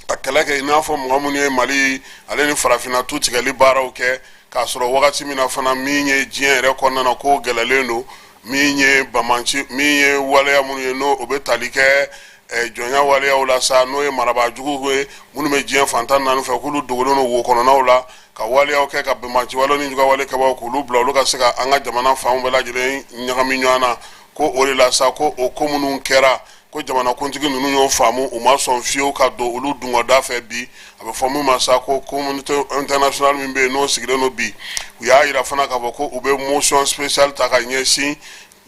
ka kɛlɛ kɛ, i n'a fɔ mɔgɔ minnu ye Mali ale ni farafinna tu tigɛli baaraw kɛ, k'a sɔrɔ wagati min na fana, min ye diɲɛ yɛrɛ kɔnɔna na, ko gɛlɛlen don, min ye banbaanci, min ye waleya minnu ye, n'o o bɛ tali kɛ jɔnya waleyaw la sa, n'o ye marabaa juguw ye minnu bɛ diɲɛ fan 14 fɛ, k'olu dogolen don wo kɔnɔnaw la ka waleyaw kɛ, ka banbaanci wale ni juguya wale kɛbaaw k'olu bila, olu ka se ka an ka jamana fanw bɛɛ lajɛlen ɲagami ɲɔgɔn na. Ko o de la sa, ko o ko minnu kɛra, ko jamanakuntigi ninnu y'o faamu, u ma sɔn fiyewu ka don olu dungɔda fɛ. Bi a bɛ fɔ min ma sa ko communauté internationale min bɛ yen, n'o sigilen don bi, u y'a yira fana k'a fɔ ko u bɛ motion spéciale ta ka ɲɛsin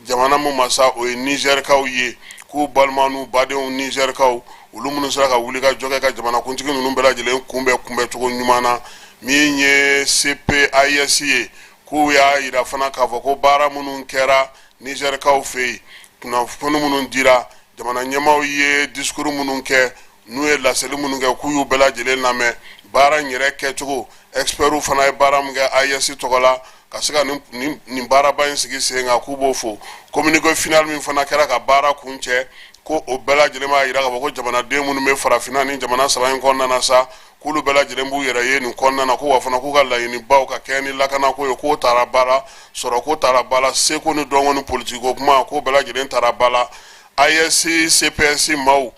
jamana min ma sa, o ye Nizɛrikaw ye, k'u balima n'u badenw Nizɛrikaw, olu minnu sera ka wuli ka jɔ kɛ ka jamanakuntigi ninnu bɛɛ lajɛlen kunbɛn kunbɛncogo ɲuman na. Min ye CPAES ye, k'u y'a yira fana k'a fɔ ko baara minnu kɛra Nizɛrikaw fɛ yen, kunnafoni minnu dira, jamana ɲɛmaaw ye discours minnu kɛ, n'u ye laseli minnu kɛ, k'u y'u bɛɛ lajɛlen lamɛn. Baara in yɛrɛ kɛcogo, experts fana ye baara min kɛ AES tɔgɔ la ka se ka nin baaraba in sigi sen kan, k'u b'o fo. Communiqué final min fana kɛra ka baara kuncɛ, ko o bɛɛ lajɛlen b'a yira k'a fɔ ko jamanaden minnu bɛ farafinna ni jamana saba in kɔnɔna na sa, k'olu bɛɛ lajɛlen b'u yɛrɛ ye nin kɔnɔna na, ko wa fana k'u ka laɲinibaw ka kɛ ni lakanako ye, k'o taara ba la, sɔrɔko taara ba la, seko ni dɔnko ni politikiko kuma, k'o bɛɛ lajɛlen taara ba la. AES CPS maaw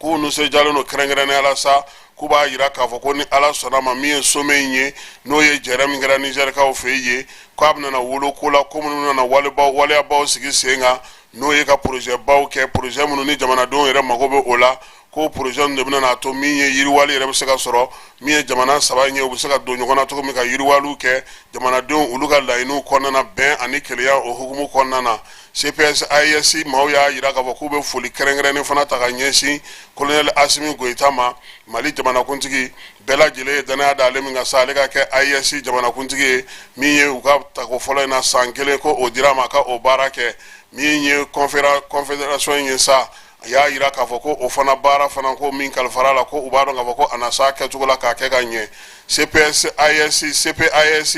k'u nisɔndiyalen don kɛrɛnkɛrɛnnenya la sa, k'u b'a yira k'a fɔ ko ni Ala sɔnna ma, min ye sommet in ye, n'o ye jɛrɛ min kɛra Nizɛrikaw fɛ yen, k'a bɛna wolo ko la, ko minnu nana walebaw waleyabaw sigi sen kan, n'o ye ka projet baw kɛ, projet minnu ni jamanadenw yɛrɛ mago bɛ o la, ko projet ninnu de bɛna n'a to min ye yiriwali yɛrɛ bɛ se ka sɔrɔ, min ye jamana saba in ye, u bɛ se ka don ɲɔgɔn na cogo min ka yiriwaliw kɛ jamanadenw olu ka laɲiniw kɔnɔna na, bɛn ani kelenya o hukumu kɔnɔna na. CPS AES maaw y'a yira k'a fɔ k'u bɛ foli kɛrɛnkɛrɛnnen fana ta ka ɲɛsin colonel Asimi Goyita ma, Mali jamanakuntigi. Bɛɛ lajɛlen ye danaya da ale min kan sa, ale ka kɛ AES jamanakuntigi ye, min ye u ka tako fɔlɔ in na, san kelen ko o dira a ma ka o baara kɛ. Min ye confédération ye sa, a y'a yira k'a fɔ ko o fana baara fana ko min kalifara la, ko u b'a dɔn k'a fɔ ko a na s'a kɛcogo la k'a kɛ ka ɲɛ. CPS AES CPAES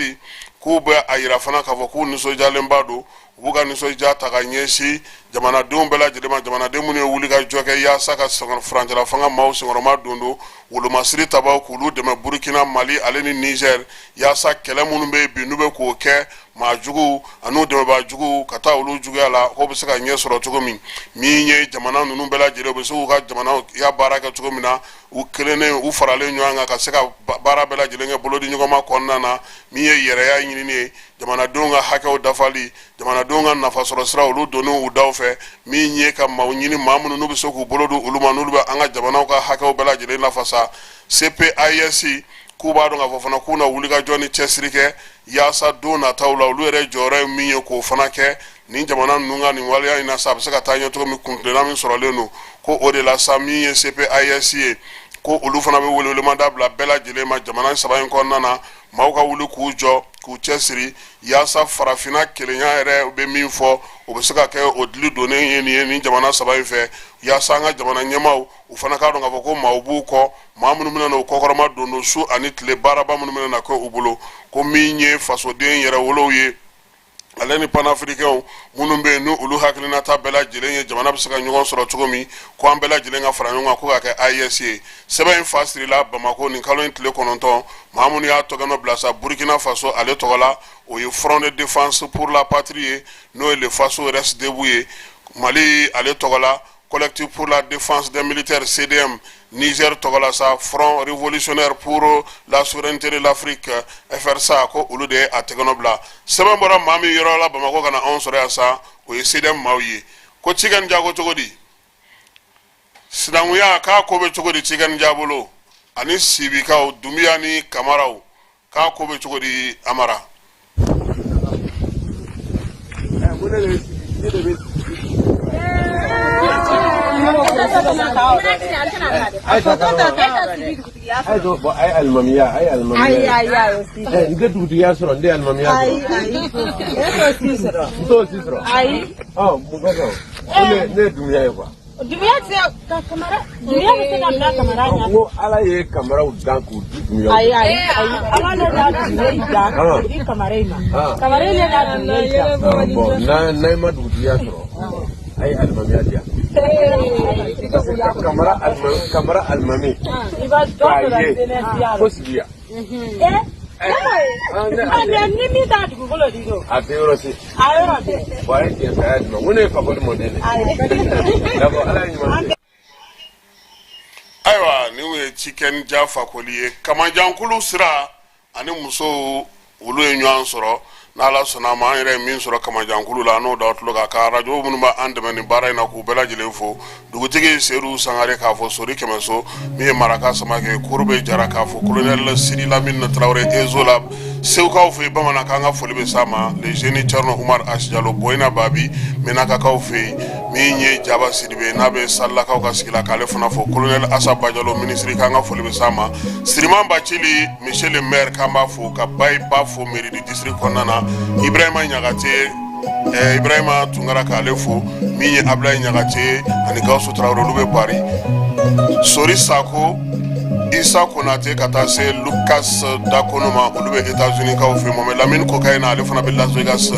k'u bɛ a yira fana k'a fɔ k'u nisɔndiyalenba don, u b'u ka nisɔndiya ta ka ɲɛsin jamanadenw bɛɛ lajɛlen ma, jamanaden minnu ye wuli ka jɔ kɛ yaasa ka furancɛla fanga maaw senkɔrɔma don don wolomasiri tabaw k'olu dɛmɛ Burukina, Mali ale ni Niger, yaasa kɛlɛ minnu bɛ yen bi n'u bɛ k'o kɛ maa juguw an'u dɛmɛbaa juguw ka taa olu juguya la, k'o bɛ se ka ɲɛ sɔrɔ cogo min. Min ye jamana ninnu bɛɛ lajɛlen, u bɛ se k'u ka jamana ya baara kɛ cogo min na, u kelennen u faralen ɲɔgɔn kan ka se ka baara bɛɛ lajɛlen kɛ bolodi ɲɔgɔnma kɔnɔna na. Min ye yɛrɛya ɲinini ye, jamanadenw ka hakɛw dafali, jamanadenw ka nafasɔrɔ sira olu donni u daw fɛ, min ye ka maaw ɲini, maa minnu n'u bɛ se k'u bolo don olu ma, n'olu bɛ an ka jamanaw ka hakɛw bɛɛ lajɛlen lafasa. CPAES k'u b'a dɔn k'a fɔ fana k'u na wulikajɔ ni cɛsiri kɛ yaasa don nataw la olu yɛrɛ jɔyɔrɔ ye min ye k'o fana kɛ nin jamana ninnu ka nin waleya in na sa, a bɛ se ka taa ɲɛ cogo min. Kuntilenna min sɔrɔlen don ko o de la sa, min ye CPAES ye, ko olu fana bɛ welewelemada bila bɛɛ lajɛlen ma jamana saba in kɔnɔna na, maaw ka wuli k'u jɔ k'u cɛsiri yaasa farafinna kelenya yɛrɛ bɛ min fɔ, o bɛ se ka kɛ o dili donnen ye nin ye nin jamana saba in fɛ, yaasa an ka jamana ɲɛmaaw u fana k'a dɔn k'a fɔ ko maaw b'u kɔ, maa minnu bɛna na u kɔkɔrɔma don don su ani tile baaraba minnu bɛna na kɛ u bolo, ko min ye fasoden yɛrɛwolow ye ale ni panafirikɛnw minnu bɛ yen ni olu hakilinata bɛɛ lajɛlen ye jamana bɛ se ka ɲɔgɔn sɔrɔ cogo min, ko an bɛɛ lajɛlen ka fara ɲɔgɔn kan ko ka kɛ AES ye. Sɛbɛn in fa sirila Bamakɔ nin kalo in tile 9. Maa minnu y'a tɔgɔnɔ bila sa Burkina Faso ale tɔgɔ la, o ye Front de défense pour la patrie ye, n'o ye le Faso reste debout ye. Mali ale tɔgɔ la, Collectif pour la défense des militaires, CDM. Niger tɔgɔ la sa, Front révolutionnaire pour la souveraineté de l'Afrique, FRSA, ko olu de ye a tɛgɛnɔ bila. Sɛbɛn bɔra maa min yɔrɔ la Bamakɔ ka na anw sɔrɔ yan sa, o ye CDM maaw ye. Ko Tiken Jah ko cogo di? Sinankunya k'a ko bɛ cogo di Tiken Jah bolo ani Sibikaw, Dunbiya ni Kamaraw, k'a ko bɛ cogo di Amara?
Ay alimamiya ay alimamiya n tɛ dugutigiya sɔrɔ, n tɛ alimamiya sɔrɔ, n t'o si sɔrɔ. Ɔ mun kosɔn? Ne ye Dunbiya ye quoi.
Dunbiya tɛ se ka Kamara, Dunbiya bɛ se ka bila Kamara ɲɛ.
N ko Ala ye Kamaraw dan k'u di Dunbiya.
Ayi ayi ayi, Ala ne ka Dunbiya in dan k'o di Kamara in ma. Kamara in ne ka Dunbiya in dan.
Bon, n'a ma dugutigiya sɔrɔ, a ye alimamiya di yan. Parce que Kamara alimami, Kamara alimami.
I b'a dɔ
K'a
sɔrɔ
ye
senesiya la.
fo Sibiya.
Ni min t'a dugukolo di don.
A tɛ yɔrɔ si.
A yɔrɔ tɛ.
Bon, a ye tiɲɛ saya di ma. N ko ne ye Fakoli mɔden de ye. D'accord, Ala ye ɲuman kɛ.
Ayiwa, nin ye Tiken Jah Fakoli ye. Kamajankulu sira ani musow, olu ye ɲɔgɔn sɔrɔ. N'Ala sɔnna a ma, an yɛrɛ ye min sɔrɔ kamajankulu la, an n'o d'aw tulo kan, ka arajo minnu b'an dɛmɛ nin baara in na, k'u bɛɛ lajɛlen fo. Dugutigi Seyidu Sangare k'a fɔ Sori Kɛmɛso, min ye Maraka Samakɛ, Korobe Jara k'a fɔ Colonel Sidi Lamine Tarawele Ezo la Segukaw fɛ yen, Bamanan, k'an ka foli bɛ s'a ma. Le jeune Thierno Umar H Jalo Boyina Babi Menakakaw fɛ yen, min ye Jaba Sidibe n'a bɛ Salilakaw ka sigi la, k'ale fana fo. Colonel Asa Bajalo minisiri, k'an ka foli bɛ s'a ma. Siriman Bacili, monsieur le maire, k'an b'a fo, ka Bayi ba fo mairie du district kɔnɔna na. Ibrahima Ɲagate, Ibrahima Tunkara, k'ale fo. Min ye Abulayi Ɲagate ani Gawusu Tarawele, olu bɛ Paris. Sori Sako, Isa Konate, ka taa se Lucas Dakono ma, olu bɛ États-Unis kaw fɛ. Mohamed Lamine Kokayina, ale fana bɛ Las Vegas,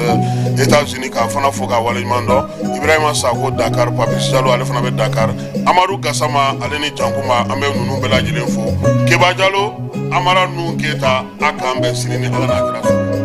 États-Unis, k'a fana fo k'a waleɲuman dɔn. Ibrahima Sako Dakar, Papis Jalo, ale fana bɛ Dakar. Amadu Gasama ale ni Jankuma, an bɛ ninnu bɛɛ lajɛlen fo. Keba Jalo, Amara Nuhu Keyita, a k'an bɛn sini ni Ala n'a kira sɔrɔ.